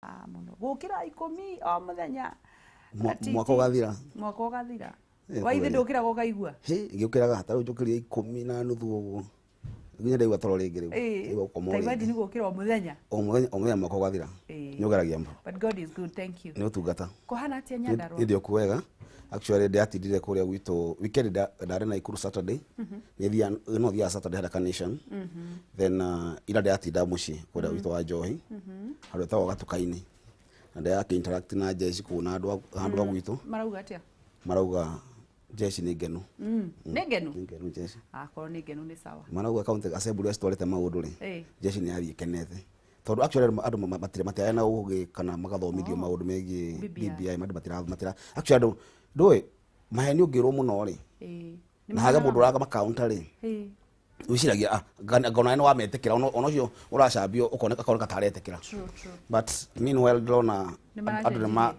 Mũno gũkĩra 10 o mũthenya. Mwaka ũgathira. Mwaka ũgathira. Eh, waithi kũgeria. Ndũkĩraga ũkaigua. Hĩ, ngĩũkĩraga ta rĩu njũkĩrire 10:30 ũguo, nginya ndaigua toro rĩngĩ rĩu. Ndaigua gũkoma o Ta imagine rĩngĩ. gũkĩra o mũthenya. O mũthenya, o mũthenya mwaka ũgathira. Nĩ ũgeragia mũno. But God is good, thank you. Nĩ ũtungata. Kũhana atĩa Nyandarũa? Nĩ ndĩ okuo wega. Actually ndĩratindire kũrĩa gwitũ weekend, ndarĩ Naikuru Saturday. Nĩ thiaga, no thiaga Saturday Haraka Nation. Then ira ndĩratinda mũciĩ kũrĩa gwitũ wa Njohi, handũ hetagwo Gatuka-inĩ, na ndĩrakĩ interact na jeshi kũu na andũ a gwitũ. Marauga atĩa? Marauga jeshi nĩ ngenu. Nĩ ngenu. Nĩ ngenu jeshi. Akorwo nĩ ngenu nĩ sawa. Marauga county assembly ũrĩa citwarĩte maũndũ rĩ, jeshi nĩ yathiĩ ĩkenete, tondũ actually andũ matirĩ matiarĩ na ũgĩ kana magathomithio maũndũ megiĩ BBI. BBI. Andũ matira actually andũ ndũĩ maheni ũngĩrwo mũno rĩ, na haga mũndũ ũraga makaunta rĩ, wĩciragia, ah, ngona nĩ wametĩkĩra, ona ũcio ũracambio ũkoneka akoneka taretĩkĩra. True, true. But meanwhile ndĩrona Nĩ andũ nĩ ma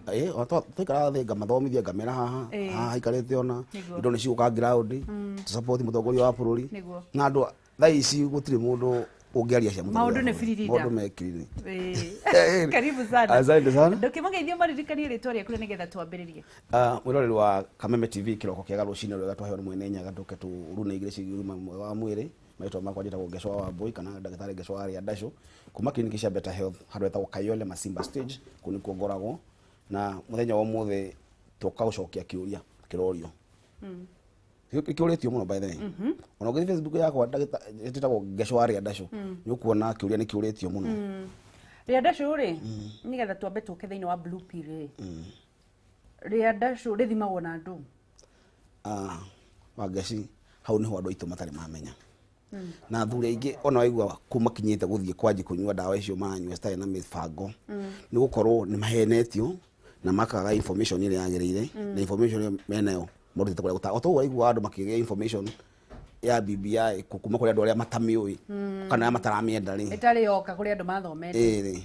twaikaraga thĩ ngamathomithia, ngamera haha haha haikarĩte ona indo nĩ cigũka ground support mũtongoria wa bũrũri. Na andũ thaa ici gũtirĩ mũndũ ũngĩaria cia mũtongoria Maũndũ wa nĩ bũrũri. firirida. Maũndũ me kiriri. Karibu sana. Asante sana. Ndũkĩmageithio, maririkanie rĩtwa rĩaku na nĩgetha twambĩrĩrie. Ah, mwĩroreri wa Kameme TV, kĩroko kĩega, rũcinĩ rwega. Twaheo nĩ mwene Nyaga tũke tũrune igĩrĩ ciĩgiĩ ũgima mwega wa mwĩrĩ. Marĩtwa makwa njĩtagwo Ngecwa wa Wambui kana ndagĩtarĩ Ngecwa wa Rĩandacũ kuma kiriniki cia Better Health, handũ hetagwo Kayole Masimba Stage, kũu nĩkuo ngoragwo. Na mũthenya wa ũmũthĩ tũka gũcokia kĩũria kĩrorio kĩũrĩtio mũno. By the way, ona ũngĩthiĩ Facebook yakwa, njĩtagwo Ngecwa wa Rĩandacũ, nĩ ũkuona kĩũria nĩ kĩũrĩtio mũno. Rĩandacũ rĩ, nĩgetha twambe tũke thĩinĩ wa blue pill rĩ, rĩandacũ rĩthimagwo na ndũ? Ah, Wangeci, hau niho andũ aitũ matarĩ mamenya, na athuri aingĩ ona waigua kuu makinyĩte gũthiĩ kwanji kũnyua ndawa icio maranyua citarĩ na mĩbango, nĩ gũkorwo nĩ mahenetio na makaga information ĩrĩa yagĩrĩire, na information ĩyo menayo marutĩte kũrĩa gũta o toguo. Waigua andũ makĩgĩa information ya BBI kuma kũrĩ andũ arĩa matamĩũĩ kana arĩa mataramĩenda rĩ. Ĩtarĩ yoka kũrĩ andũ mathomete. Ĩrĩ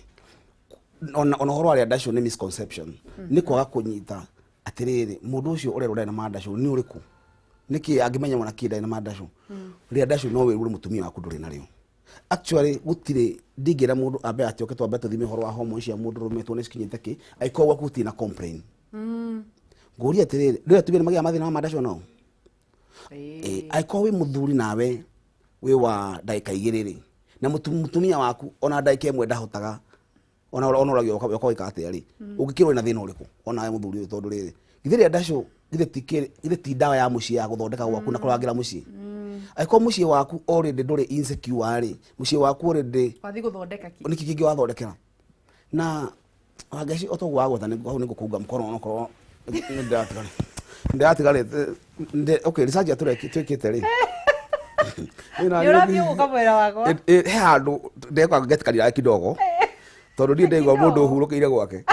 ona ũhoro wa rĩandacũ nĩ misconception, nĩ kwaga kũnyita atĩrĩrĩ, mũndũ ũcio ũrerwo ndarĩ na mandacũ nĩ ũrĩkũ? Nĩkĩ angĩmenya mwana kĩ ndarĩ na mandacũ? Rĩandacũ no wĩrwo mũtumia waku ndũrĩ narĩo. Actually gũtirĩ, ndingĩra mũndũ ambe atĩ oke twambe tũthime ũhoro wa hormone cia mũndũ rũme tuone cikinyĩte kĩ, angĩkorwo gwaku gũtirĩ na complain. Ngũria atĩrĩrĩ, rĩu atumia nĩ magĩaga mathĩna ma mandacũ nao? Angĩkorwo wĩ mũthuri nawe wĩ wa ndagĩka 2 rĩ, na mũtumia waku ona ndagĩka 1 ndahotaga, ona ũragio ũka wĩka atĩa rĩ, ũngĩkĩrwo wĩna thĩna ũrĩkũ onawe mũthuri ũyũ? Tondũ rĩrĩ, githĩ rĩa ndacũ githĩ ti githĩ ti ndawa ya mũciĩ ya gũthondeka gwaku na kũrangĩra mũciĩ? Angĩkorwo mũciĩ waku already ndũrĩ insecure rĩ, mũciĩ waku already Wathiĩ gũthondeka kĩ? Nĩkĩ kĩngĩ wathondekera? Na Wangeci, o toguo wagweta, hau nĩ ngũkũnga mũkono onokorwo nĩ ndĩratigarĩte okay, research ĩrĩa twĩkĩte rĩ. Nĩ ũrathiĩ gũka mwena wakwa. He handũ ndeka ngetĩkanĩra kidogo, tondũ niĩ ndaigua mũndũ ũhurũkĩire gwake.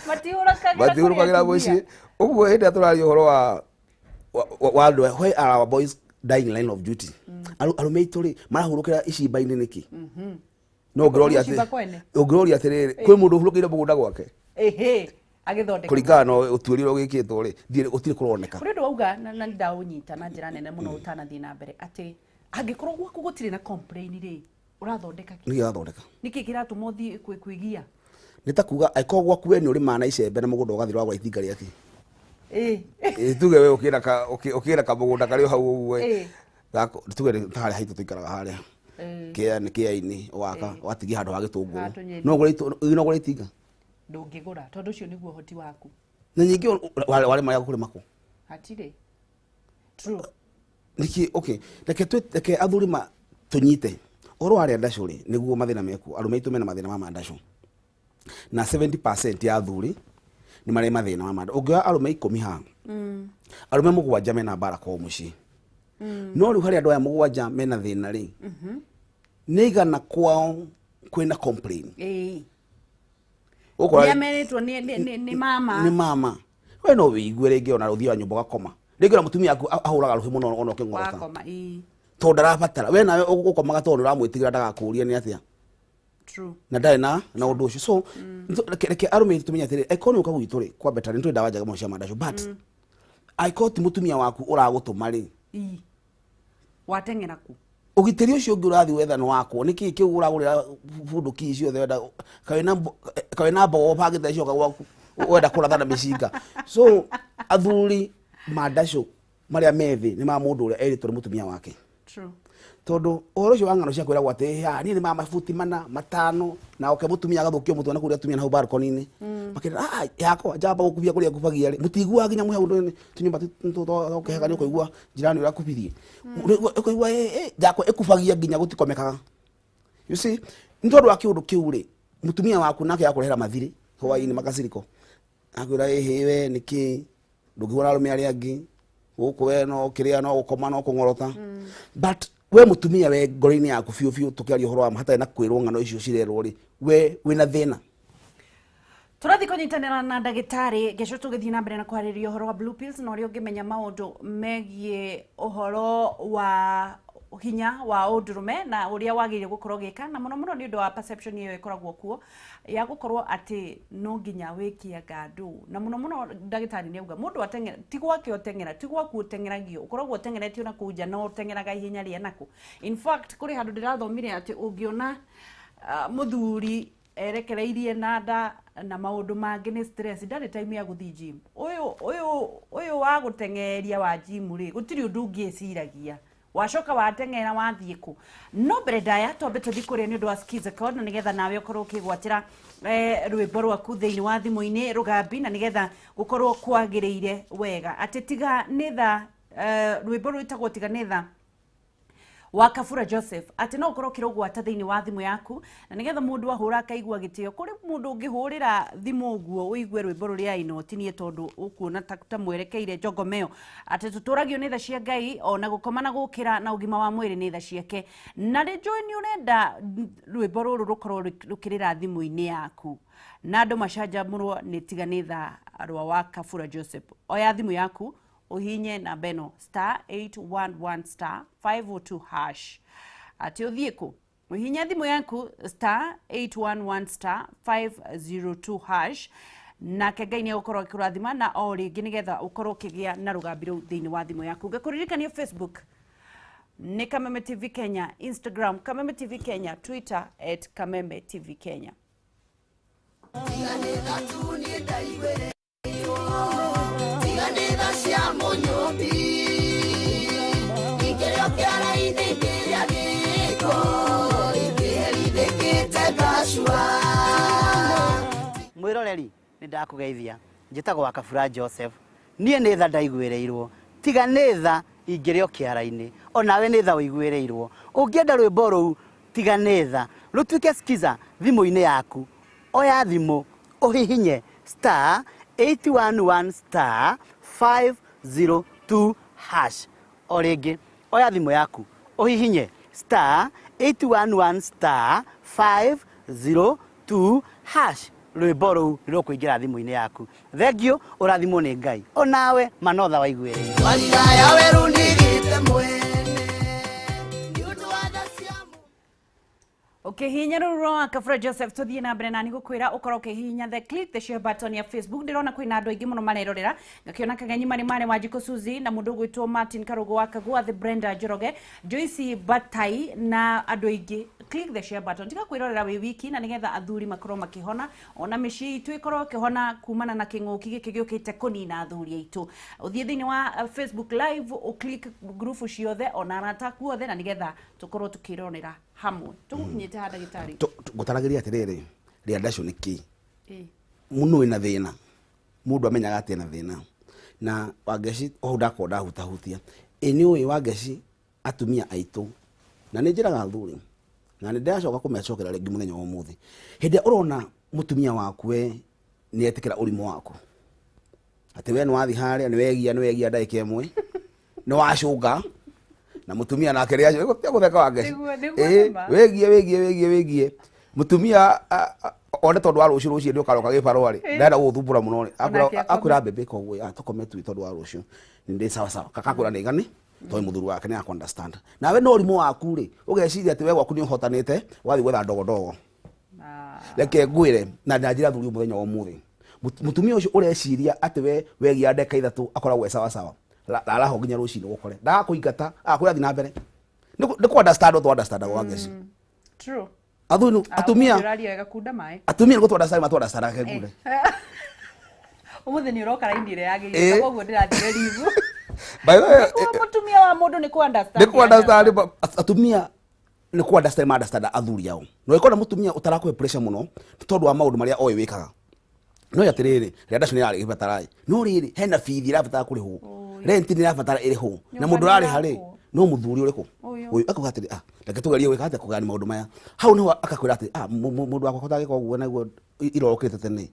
Matihũrũkagĩra. Matihurũkagĩra mũciĩ ũguo. Hĩndĩ ĩrĩa tũraria ũhoro wa andũ, why are our boys dying line of duty? Arũme aitũ rĩ, marahurũkĩra icimba-inĩ nĩkĩ? No ũngĩroria Gũcimba kwene. Ũngĩroria atĩrĩrĩ, kwĩ mũndũ ũhurũkĩire mũgũnda gwake? Ĩhĩ, agĩthondeka. Kũringana na ũtuĩria ũrĩa wĩkĩtwo rĩ, ndirĩ, gũtirĩ kũroneka. Kũrĩ ũndũ wauga na nĩ ndaũnyita na njĩra nene mũno ũtanathiĩ na mbere, atĩ angĩkorwo gwaku gũtirĩ na complain rĩ, ũrathondeka kĩ? Nĩkĩ ũrathondeka? Nĩkĩ kĩratũma ũthiĩ kwĩgia? Nĩ ta kuga angĩkorwo gwaku we nĩ ũrĩmaga na icembe na mũgũnda ũgathira wagũra itinga rĩake. Ĩ, tuge we ũkĩra ka ũkĩra kamũgũnda karĩ o hau ũguo ĩ. Gako tuge nĩ ta harĩa haitũ tũikaraga harĩa kĩa nĩ kĩa-inĩ, ũgaka ũgatigia handũ ha gĩtũngũrũ. Ha tũnyeni. No ũgũre no ũgũre itinga? Ndũngĩgũra, tondũ ũcio nĩguo ũhoti waku. Na ningĩ warĩma rĩa kũrĩma kũ? Hatirĩ, true. Nĩkĩ? Okay, reke athuri ma tũnyite ũhoro wa arĩa ndacũ rĩ, nĩguo mathĩna mekuo. Arũme aitũ mena mathĩna ma mandacũ, na 70% ya athuri nĩ marĩ mathĩna ma mandacũ. Ũngĩoya arũme 10 haha, arũme mũgwanja mena mbara kwao mũciĩ. No rĩu harĩ andũ aya mũgwanja mena thĩna rĩ, nĩ igana kwao kwĩna complain? Ũkora Nĩ amerĩtwo nĩ mama. Nĩ mama. We no wĩigue rĩngĩ ona ũthiaga nyũmba ũgakoma, rĩngĩ ona mũtumia waku ahũraga rũhĩ mũno ona ũkĩng'orota. Wakoma, ĩĩ. Tondũ ndarabatara we nawe ũkomaga, tondũ ũramwĩtigĩra ndagakũrie nĩ atĩa. Na ndarĩ na ũndũ ũcio. So reke arũme tũmenye atĩrĩ, angĩkorwo nĩ ũka gwitũ rĩ, kwa better nĩ tũrĩ ndawa njega mũno cia mandacũ, but angĩkorwo ti mũtumia waku ũragũtũma rĩ, Wateng'era ku? Ũgitĩri ũcio ũngĩ ũrathiĩ wetha nĩ wakwo. Nĩkĩ kĩu ũragũrĩra bunduki ciothe wenda kaĩ na mbogo ũbangĩte cioka gwaku wenda kũratha na mĩcinga? So athuri mandacũ marĩa me thĩ nĩ ma mũndũ ũrĩa erĩtwo nĩ mũtumia wake. True. Tondũ ũhoro ũcio wa ng'ano cia kwĩragwo atĩ "Ha, niĩ nĩ ma mabuti mana matano," na oke mũtumia agathũkio mũtwe na kũrĩa atumia na hau balcony-inĩ makĩra, "Ah, yakwa njamba gũkubia kũrĩa ngubagia rĩ, mũtiguaga nginya mwĩ hau tũnyũmba tũkĩhega nĩ ũkũigua jirani ũrĩa akubirie." Ũkũigua, "Eh, eh, yakwa ĩkubagia nginya gũtikomekaga." You see, nĩ tondũ wa kĩũndũ kĩu rĩ, mũtumia waku nake akũrehera mathirĩ hwaĩ-inĩ, makaciriko, akwĩra, "Ĩhĩ, we nĩkĩ ndũngĩhũra arũme arĩa angĩ gũkũ? We no kĩrĩa, no gũkoma, no kũng'orota." But we mũtumia, we ngoro-inĩ yaku biũ biũ, tũkĩaria ũhoro wa ma hatarĩ na kwĩrwo ng'ano icio cirerwo rĩ, we wĩna thĩna. Tũrathiĩ kũnyitanĩra na ndagĩtarĩ Ngeco tũgĩthiĩ na mbere na kwarĩrĩria ũhoro wa blue pills na ũrĩa ũngĩmenya maũndũ megiĩ ũhoro wa hinya wa ũndũrũme na ũrĩa wagĩrĩire gũkorwo ũgĩka, na mũno mũno nĩ ũndũ wa perception ĩyo ĩkoragwo kuo ya gũkorwo atĩ no nginya wĩkie ngandũ. Na mũno mũno ndagĩtarĩ nĩ auga mũndũ ateng'era ti gwake ũteng'era, ti gwaku ũteng'eragio, ũkoragwo ũteng'eretio na kũu nja na ũteng'eraga ihenya rĩa nakũ. In fact, kũrĩ handũ ndĩrathomire atĩ ũngĩona mũthuri erekereirie na nda na maũndũ mangĩ nĩ stress, ndarĩ time ya gũthiĩ gym. Ũyũ wa gũteng'eria wa gym rĩ, gũtirĩ ũndũ ũngĩ eciragia. Wacoka wateng'era wathiĩ kũ? No mbere ndaya twambe tũthiĩ kũrĩa nĩ ũndũ wa Skiza Code, na nĩgetha nawe ũkorwo ũkĩgwatĩra rwĩmbo rwaku thĩinĩ wa thimũ-inĩ rũgambi, na nĩgetha gũkorwo kwagĩrĩire wega atĩ tiga nĩ tha, rwĩmbo rwĩtagwo "Tiga nĩ Tha" wa Kabura Joseph, atĩ no ũkorwo ũkĩrũgwata thĩinĩ wa thimũ yaku, na nĩgetha mũndũ ahũra akaigua gĩtĩo. Kũrĩ mũndũ ũngĩhũrĩra thimũ ũguo ũigue rwĩmbo rũrĩa aina ũtinie, tondũ ũkuona ta mwerekeire njongomeo, atĩ tũtũragio nĩ tha cia Ngai, ona gũkoma na gũkĩra na ũgima wa mwĩrĩ nĩ tha ciake. Na rĩ njũĩ nĩ ũrenda rwĩmbo rũrũ rũkorwo rũkĩrĩra thimũ-inĩ yaku na andũ macanjamũrwo nĩ "Tiga nĩ Tha" rwa wa Kabura Joseph, oya thimũ yaku ũhinye namba ĩno, star 811 star 502 hash. Atĩ ũthiĩ kũ? Ũhihinye thimũ yaku star 811 star 502 hash, nake Ngai nĩ egũkorwo akĩkũrathima na o rĩngĩ nĩgetha ũkorwo ũkĩgĩa na rũgambi rũu thĩinĩ wa thimũ yaku. Ngakũririkania Facebook nĩ Kameme TV Kenya, Instagram Kameme TV Kenya, Twitter @KamemeTVKenya. Tiganĩra tu niĩ ndaiguĩrĩirwo, tiganĩra cia mũnyũmbi, ingĩrĩ o kĩara-inĩ, ingĩrĩa gĩko, ingĩherithĩkĩte ngacua. Mwĩroreri, nĩ ndakũgeithia. Njĩtagwo wa Kabura Joseph. Niĩ nĩ tha ndaiguĩrĩirwo, tiga nĩ tha ingĩrĩ o kĩara-inĩ. Onawe nĩ tha ũiguĩrĩirwo. Ũngĩenda rwĩmbo rũu "Tiga nĩ Tha" rũtuĩke skiza thimũ-inĩ yaku, oya thimũ ũhihinye star 811 star 502 hash. O rĩngĩ, oya thimũ yaku ũhihinye star 811 star 502 hash, rwĩmbo rũu rũkũingĩra thimũ-inĩ yaku. Thengiũ, ũrathimwo nĩ Ngai. Onawe manotha waiguĩrĩirwo. Warira ya werũ ndigĩte mwene nĩ ũndũ wa tha cia Ũkĩhihinya rũru rwa Kabura Joseph, tũthiĩ na mbere na nĩ gũkwĩra ũkorwo ũkĩhihinya the click the share button ya Facebook. Ndĩrona kwĩna andũ aingĩ mũno marerorera, ngakĩona Kagenyi marĩ marĩ Wanjikũ Suzy na mũndũ ũgwĩtwo Martin Karũgũ wa Kagua, the Brenda Njoroge, Joyce Batai na andũ aingĩ. Click the share button, tiga kwĩrorera wĩ wiki, na nĩgetha athuri makorwo makĩhona, ona mĩciĩ itũ ĩkorwo ĩkĩhona kumana na kĩng'ũki gĩkĩ gĩũkĩte kũnina athuri aitũ. Ũthiĩ thĩinĩ wa Facebook live, ũclick grupu ciothe ona arata aku othe, na nĩgetha tũkorwo tũkĩrorera hamwe. Tũgũkinyĩte ha, ndagĩtarĩ? Ngũtaragĩria atĩrĩrĩ, rĩa ndacũ nĩ kĩ mũndũ wĩna thĩna, mũndũ amenyaga atĩ ena thĩna na Wangeci o hau ndakorwo ndahutahutia. Ĩ nĩ ũĩ, Wangeci, atumia aitũ, na nĩ njĩraga athuri na nĩ ndĩracoka kũmecokera rĩngĩ mũthenya wa ũmũthĩ, hĩndĩ ĩrĩa ũrona mũtumia waku we nĩ etĩkĩra ũrimũ waku, atĩ we nĩ wathiĩ harĩa nĩ wegia ndagĩka ĩmwe nĩ wacũnga, na mũtumia nake rĩa gũtheka, Wangeci. Nĩguo, nĩma. Wĩgie wĩgie wĩgie wĩgie mũtumia one tondũ wa rũciũ rũciũ nĩ ũkaroka gĩbarũa rĩ, ndenda gũgũthumbũra mũno rĩ. Onake akome. Akwĩra mbembe koguo tũkome tu tondũ wa rũciũ nĩ ndĩ sawa sawa. Kakakwĩra nĩ igani tondũ mũthuri wake nĩ akũ understand, nawe no ũrimũ waku rĩ, ũgeciria atĩ we gwaku nĩ ũhotanĩte, ũgathiĩ gwetha ndogo ndogo. Reke ngwĩre na njĩra thuri mũthenya wa ũmũthĩ, mũtumia ũcio ũreciria atĩ we wegia ndagĩka 3 akoragwo e sawa sawa, raraho nginya rũcinĩ gũkore ndagakũingata, agakwĩra thiĩ na mbere. Nĩ kũ understand ũtũ understand wa ngeci. True. Athuri atumia Ũraria wega kunda maĩ. Atumia nĩ gũtũ understand matũ understand kegunde. Ũmũthĩ nĩ ũroka raini ĩrĩa yagĩrĩire, koguo ndĩrathire rivu. By the way, Nĩguo mũtumia wa mũndũ nĩ kũ understand. Nĩ kũ understand atumia nĩ kũ understand ma understand athuri ao. Na ũngĩkora mũtumia ũtarakũhe pressure mũno nĩ tondũ wa maũndũ marĩa oĩ wĩkaga. No atĩrĩrĩ, rĩa ndacio nĩ yarĩ ĩbatara no rĩrĩ hena bithi ĩrabatara kũrĩhwo, rent nĩ ĩrabatara ĩrĩhwo, na Nyũmba mũndũ nĩ ũrarĩha rĩ ĩrakwo. no mũthuri ũrĩkũ? Ũyũ. Ũyũ akauga atĩrĩ, ah, reke tũgerie gwĩka atĩa kũgayania maũndũ maya. Hau nĩho akakwĩra atĩ, ah, mũndũ wakwa kotangĩka ũguo naguo irorokĩte tene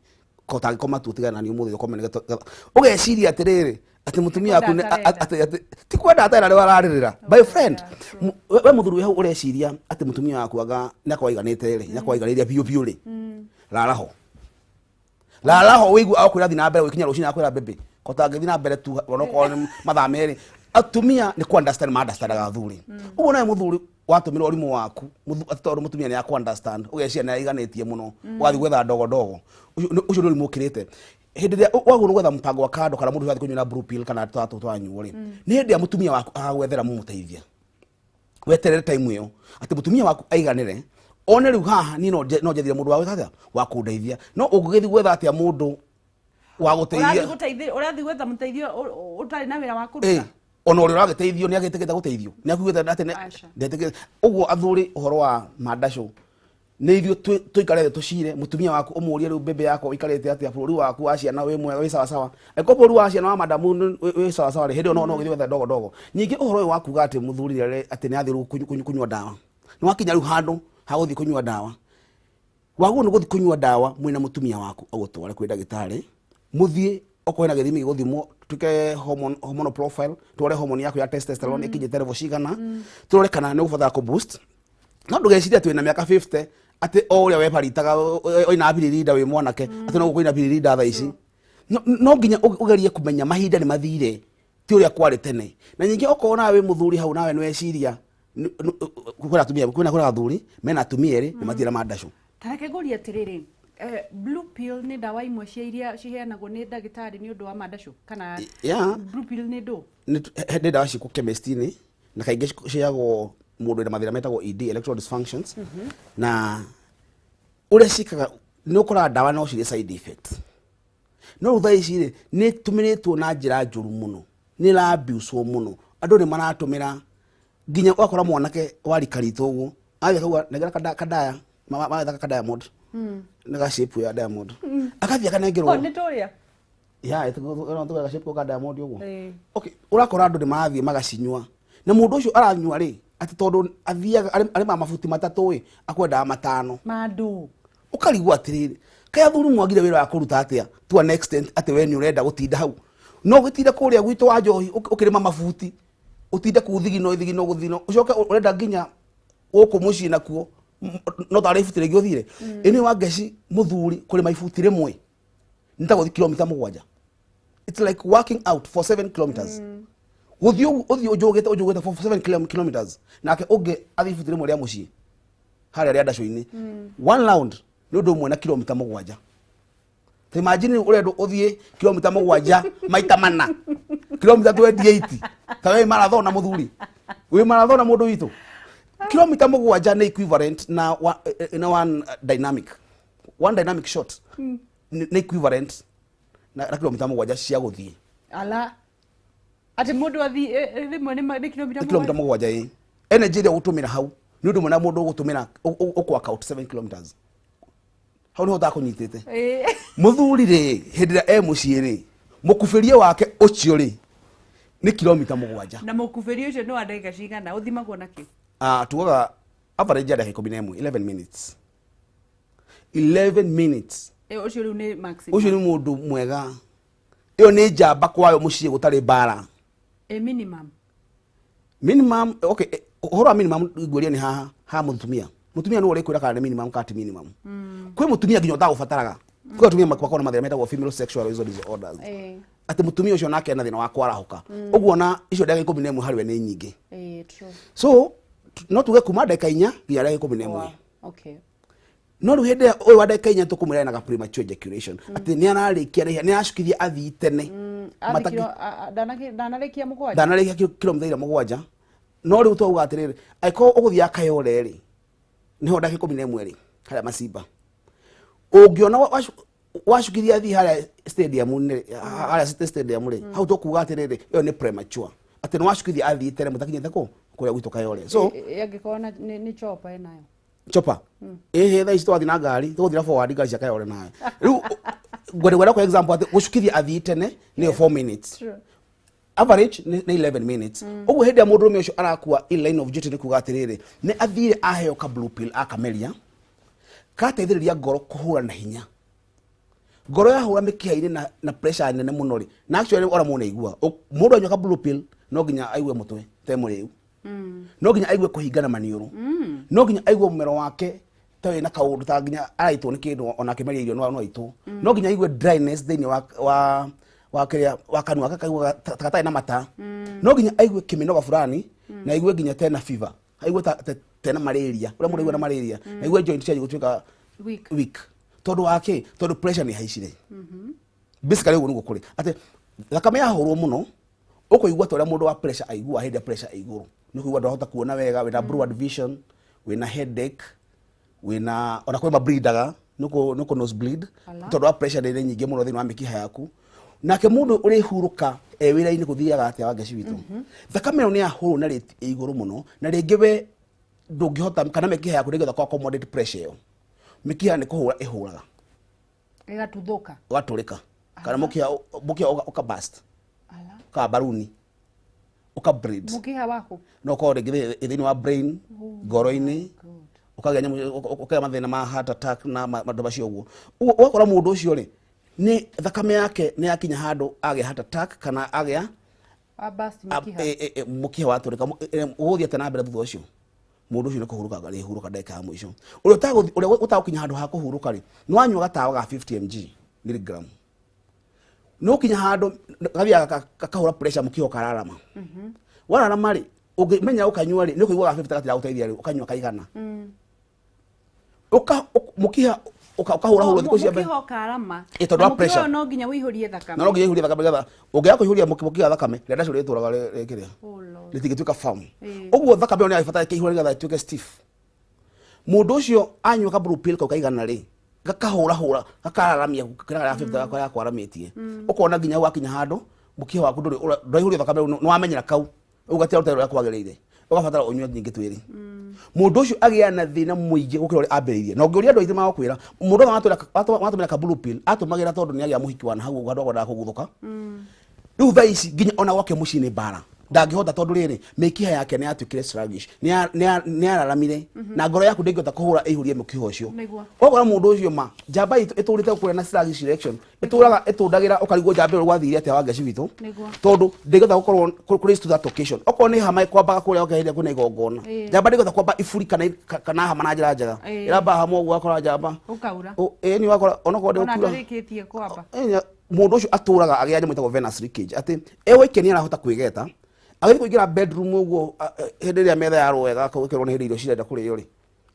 kotangĩkoma tu tigana nĩ ũmũthĩ ũkome nĩgetha ũgeciria atĩrĩrĩ atĩ mũtumia waku Kwenda atarenda. atĩ ti kwenda atarenda rĩu ararĩrĩra, my friend. Yeah, true. We mũthuri wĩ hau ũreciria atĩ mũtumia waku anga nĩakorwo aiganĩte rĩ, nĩakorwo aiganĩire biũ biũ rĩ, raraho raraho wĩigue akwĩra thiĩ na mbere gũkinya rũcinĩ akwĩra bebe kotangĩthiĩ na mbere tu onokorwo nĩ mathaa merĩ. Atumia nĩ kũ understand ma understandaga athuri. Ũguo nawe mũthuri watũmĩra ũrimũ waku atĩ tondũ mũtumia nĩ akũ understand ũgeciria nĩ aiganĩtie mũno, ũgathiĩ gwetha ndogo ndogo, ũcio nĩ ũrimũ ũkĩrĩte. Hĩndĩ ĩrĩa wagũrwo gwetha mũbango wa kando kana mũndũ ũrathiĩ kũnyua na blue pill kana tũtatũ twanyuo rĩ, nĩ hĩndĩ ĩrĩa mũtumia waku agagwethera mũmũteithia. Weterere time ĩyo atĩ mũtumia waku aiganĩre one rĩu haha niĩ no njethire mũndũ wa gwĩka atĩa wa kũndeithia. No ũngĩgĩthiĩ gwetha atĩa mũndũ wa Ũrathiĩ gũteithia? ũrathiĩ gwetha mũteithio ũtarĩ na wĩra wa Ĩ, kũruta. Ona ũrĩa ũragĩteithio nĩ agĩtĩkĩte gũteithio nĩ akuugĩte atĩ Aca. ndetĩkĩte ũguo. Athuri, ũhoro wa mandacũ nĩ ithuĩ tũikare thĩ tũcire mũtumia waku, ũmũrie rĩu bebe yakwa ũikarĩte atĩa, bũrũri waku wa ciana wĩ mwega, wĩ sawa sawa? Angĩkorwo bũrũri wa ciana wa madamu wĩ sawa sawa rĩ, hĩndĩ ĩyo no ũgĩthiĩ gwetha ndogo ndogo. Ningĩ ũhoro ũyũ wa kuga atĩ mũthuri atĩ nĩ athiĩ rĩu kũnyua ndawa, nĩ wakinya rĩu handũ ha gũthiĩ kũnyua ndawa, wagwo nĩ gũthiĩ kũnyua ndawa mwĩna mũtumia waku, agũtware kwĩ ndagĩtarĩ, mũthiĩ okorwo hena gĩthimi gĩgũthimwo, tuke hormonal profile, tũrore hormone yaku ya testosterone ĩkinyĩte level cigana, tũrore kana nĩ ũgũbatara kũ boost. No ndũgecirie atĩ wĩna mĩaka 50 atĩ o ũrĩa webaritaga oina biririnda wĩ mwanake atĩ no gũkũina biririnda thaa ici. No nginya ũgerie kũmenya mahinda nĩ mathire, ti ũrĩa kwarĩ tene. Na ningĩ okorwo nawe wĩ mũthuri hau nawe nĩ weciria kwĩna atumia, kwĩna athuri mena atumia erĩ nĩ mathire mandacũ. Ta reke ngũrie atĩrĩrĩ, blue pill nĩ ndawa imwe cia iria ciheanagwo nĩ ndagĩtarĩ nĩ ũndũ wa mandacũ kana? Yeah. Blue pill nĩ ndũ? Nĩ ndawa cikũ chemist-inĩ na kaingĩ ciheagwo mũndũ wĩna mathĩna metagwo ED, erectile dysfunctions. Na ũrĩa ciĩkaga nĩ ũkoraga ndawa no cirĩ side effects, no rĩu thaa ici rĩ nĩ ĩtũmĩrĩtwo na njĩra njũru mũno, nĩ ĩra-abuse-wo mũno. Andũ nĩ maratũmĩra nginya ũgakora mwanake wa rika ritũ ũguo athiĩ akauga nengera kadaya magetha ka diamond, nĩ ga shape ya diamond, akathiĩ akanengerwo. Oh, nĩ tũrĩa. Ya ĩtũga shape ka diamond ũguo. Okay, ũrakora andũ nĩ marathiĩ magacinyua na mũndũ ũcio aranyua rĩ atĩ tondũ athiaga arĩmaga mabuti 3 ĩ akwendaga 5. Mandũ. Ũkarigwo atĩrĩrĩ, kaĩ athuri mwagire wĩra wa kũruta atĩa to an extent atĩ we nĩ ũrenda gũtinda hau, no ũgĩtinde kũrĩa gwitũ wa njohi ũkĩrĩma mabuti, ũtinde kũu thigino thigino gũthino, ũcoke ũrenda nginya gũkũ mũciĩ nakuo no tarĩ ibuti rĩngĩ ũthire ĩnĩ wa ngeci. Mũthuri kũrĩma ibuti rĩmwe nĩ ta gũthiĩ kilomita 7. It's like working out for 7 kilometers, gũthiĩ ũguo ũthiĩ ũnjũgĩte ũnjũgĩte for 7 kilometers, nake ũngĩ athiĩ ibuti rĩmwe rĩa mũciĩ harĩa rĩa ndacũ-inĩ, one round nĩ ũndũ ũmwe na kilomita 7. Ta imagine ũrendwo ũthiĩ kilomita 7 maita mana, kilomita 28. Ta wĩ marathon na mũthuri wĩ marathon na mũndũ witũ, kilomita 7 nĩ equivalent na one dynamic shot nĩ equivalent na kilomita 7 cia gũthiĩ. Ala, atĩ mũndũ athiĩ rĩmwe nĩ kilomita? Nĩ kilomita 7. Ĩ energy ĩrĩa ũgũtũmĩra hau nĩ ũndũ ũmwe na mũndũ ũgũtũmĩra ũkũ work out 7 kilometers. Hau nĩho ũtakũnyitĩte. Mũthuri rĩ, hĩndĩ ĩrĩa e mũciĩ rĩ, mũkubĩrie wake ũcio rĩ nĩ kilomita 7. Na mũkubĩri ũcio nĩ wa ndagĩka cigana? Ũthimagwo na kĩ? Ah, tugaga average ya ndagĩka 11, 11 minutes, 11 minutes. Ũcio rĩu nĩ maximum? Ũcio nĩ mũndũ mwega, ĩyo nĩ njamba kwayo mũciĩ gũtarĩ mbara. Minimum? Minimum, okay, ũhoro wa minimum ngwĩria nĩ haha ha mũtumia. Mũtumia nĩwe ũrĩkwĩra kana nĩ minimum kana ti minimum. Kwĩ mũtumia nginya ũtagũbataraga. Kwĩ atumia makoragwo na mathĩna metagwo female sexual arousal disorders, atĩ mũtumia ũcio nake ena thĩna wa kwarahũka ũguo, na icio ndagĩka 11 harĩ we nĩ nyingĩ. True. So no tuge kuma ndagĩka 4 nginya ndagĩka 11. No rĩu hĩndĩ ĩrĩa ũyũ wa ndagĩka 4 tũkũmwĩra ena premature ejaculation, atĩ nĩ ararĩkia na ihenya, nĩ aracukithia athiĩ tene. Ndanarĩkia 7. Ndanarĩkia kilomita iria 7. No rĩu twauga atĩrĩrĩ, angĩkorwo ũgũthiaga Kayole rĩ, nĩho ndagĩka 11 rĩ, harĩa Masimba. Ũngĩona wacukithia thiĩ harĩa stadium rĩ, harĩa City Stadium rĩ, hau tũkuga atĩrĩrĩ, ĩyo nĩ premature. Atĩ nĩ wacukithia athiĩ tene mũtakinyĩte kũ kũrĩa gwitũ Kayole. So Angĩkorwo nĩ chopper ĩnayo. Chopper. Ĩhĩ, thaa ici twathiĩ na ngari, tũgũthiĩ na forward ngari cia Kayole nayo. Rĩu ngwenda kwa example atĩ gũcukithia athiĩ tene nĩyo 4 minutes. True. Average nĩ 11 minutes. Ũguo hĩndĩ ĩrĩa mũndũrũme ũcio arakua in line of duty nĩ kuga atĩrĩrĩ, nĩ athire aheo ka blue pill akameria, kateithĩrĩria ngoro kũhũra na hinya. Ngoro yahũra mĩkiha-inĩ na pressure nene mũno rĩ, na actually ora mũndũ aigua. Mũndũ anyua ka blue pill no nginya aigue mũtwe te mũrĩu. No nginya aigue kũhingana maniũrũ. No nginya aigue mũmero wake ta wĩna kaũndũ ta nginya araitwo nĩ kĩndũ ona akĩmeria irio no aitwo. No nginya aigue dryness thĩinĩ wa kĩrĩa wa kanua gake kaigua ta gatarĩ na mata. No nginya aigue kĩmĩnoga fulani na aigue nginya tena fever. Aigue ta tena malaria. Ũrĩa mũndũ aigua na malaria. Na aigue joint cianjia gũtuĩka weak. Weak. Tondũ wa kĩ? Tondũ pressure nĩ ĩhaicire. Basically ũguo nĩguo kũrĩ. Atĩ thakame yahũrwo mũno, ũkũigua ta ũrĩa mũndũ wa pressure aigua hĩndĩ ya pressure ĩ igũrũ. Nĩ ũkũigua ndũrahota kuona wega, wĩna blurred vision, wĩna headache, wĩna ona kwĩ mableedaga, nĩ kũ nose bleed, tondũ wa pressure nĩ nyingĩ mũno thĩinĩ wa mĩkiha yaku. Nake mũndũ ũrĩhurũka e wĩra-inĩ gũthiaga atĩa wa ngeci witũ? Thakame ĩyo nĩ yahũrwo na rate ĩ igũrũ mũno, na rĩngĩ we ndũngĩhota kana mĩkiha yaku ndĩngĩhota kũ accommodate pressure ĩyo. Mĩkiha nĩ kũhũra ĩhũraga. Ĩgatuthũka. Ũgatũrĩka. Kana mũkiha ũka burst. Ũka baruni. Ũka bleed. Mũkiha waku? No ũkorwo rĩngĩ thĩinĩ wa brain, ngoro-inĩ, ũkagĩa nyamũ, ũkagĩa mathĩna ma heart attack na maũndũ macio ũguo. Ũguo ũgakora mũndũ ũcio rĩ, nĩ thakame yake nĩ yakinya handũ agĩa heart attack kana agĩa A burst mĩkiha. Mũkiha watũrĩka. Ũgũthiĩ atĩa na mbere thutha ũcio? Mũndũ ũcio nĩ kũhurũka arĩhurũka ndagĩka ya mũico. Ũrĩa ũtagũkinya handũ ha kũhurũka rĩ, nĩ wanyua gatawa ga 50 mg milligram. Nĩ ũkinya handũ gathiaga gakahũra pressure mũkiha ũkararama. Wararama rĩ, ũngĩmenya ũkanyua rĩ, nĩ ũkũigua ga 50 gatiragũteithia rĩ, ũkanyua kaigana. Mũkiha ũkahũra hũrwo thikũ cia mbere. Mũkiha ũkarama. Ĩ, tondũ wa Na mũkiha pressure. ũyũ no nginya ũihũrie thakame. Na no nginya ũihũrie thakame nĩgetha ũngĩaga kũihũria mũkiha thakame, rĩrĩa ndacio rĩtũraga rĩkĩrĩa. Oh Lord. Rĩtingĩtuĩka firm. Ũguo thakame ĩyo nĩ ĩrabatara ĩkĩihũra nĩgetha ĩtuĩke stiff. Mũndũ ũcio anyua ka blue pill kau kaigana rĩ, gakahũra hũra, gakararamia kĩrĩa ya 50 gakwa yakwaramĩtie. Ũkona nginya wakinya handũ, mũkiha waku ndũrĩ ndwaihũrio thakame rĩu nĩ wamenyera kau. Rĩu gatiraruta wĩra ũrĩa kwagĩrĩire. Ũgabatara ũnyue nyingĩ twĩrĩ. Mũndũ ũcio agĩa na thĩna mũingĩ gũkĩra ũrĩa ambĩrĩirie. Na ũngĩũria andũ aingĩ magũkwĩra, mũndũ ũyũ watũmĩra ka blue pill, atũmagĩra tondũ nĩ agĩa mũhiki wa na hau ũguo handũ akwendaga kũguthũka. Rĩu thaa ici nginya ona gwake mũciĩ nĩ mbara. Ndangĩhota tondũ rĩrĩ, mĩkiha yake nĩ yatuĩkire sluggish. Nĩ yararamire. Na ngoro yaku ndĩngĩhota kũhũra ĩihũrie mũkiha ũcio. Ũgakora mũndũ ũcio ma, njamba itũ ĩtũrĩte kũrĩa na sluggish erection. Ĩtũraga ĩtũndagĩra ũkarigwo njamba ĩyo gwathire atĩa wa ngeci witũ. Tondũ ndĩngĩhota gũkorwo kũrĩ to that occasion. Okorwo nĩ hama ĩkwambaga kũrĩa oke hĩndĩ ĩrĩa kwĩna igongona. Njamba ndĩngĩhota kwamba iburi kana hama na njĩra njega. Ĩramba hama ũguo ũgakora njamba. Ũkaura. Ĩĩ, nĩ ũgakora onokorwo Ona ndĩgũkiura. ndũrĩkĩtie kwamba. Ĩĩ, mũndũ ũcio atũraga agĩa nyamũ ĩtagwo venous leakage. Atĩ e wike nĩ arahota kwĩgeta. Agĩthiĩ kũingĩra bedroom ũguo, hĩndĩ ĩrĩa metha yarwo wega, gũkĩrwo nĩ hĩndĩ irio cirenda kũrĩo rĩ,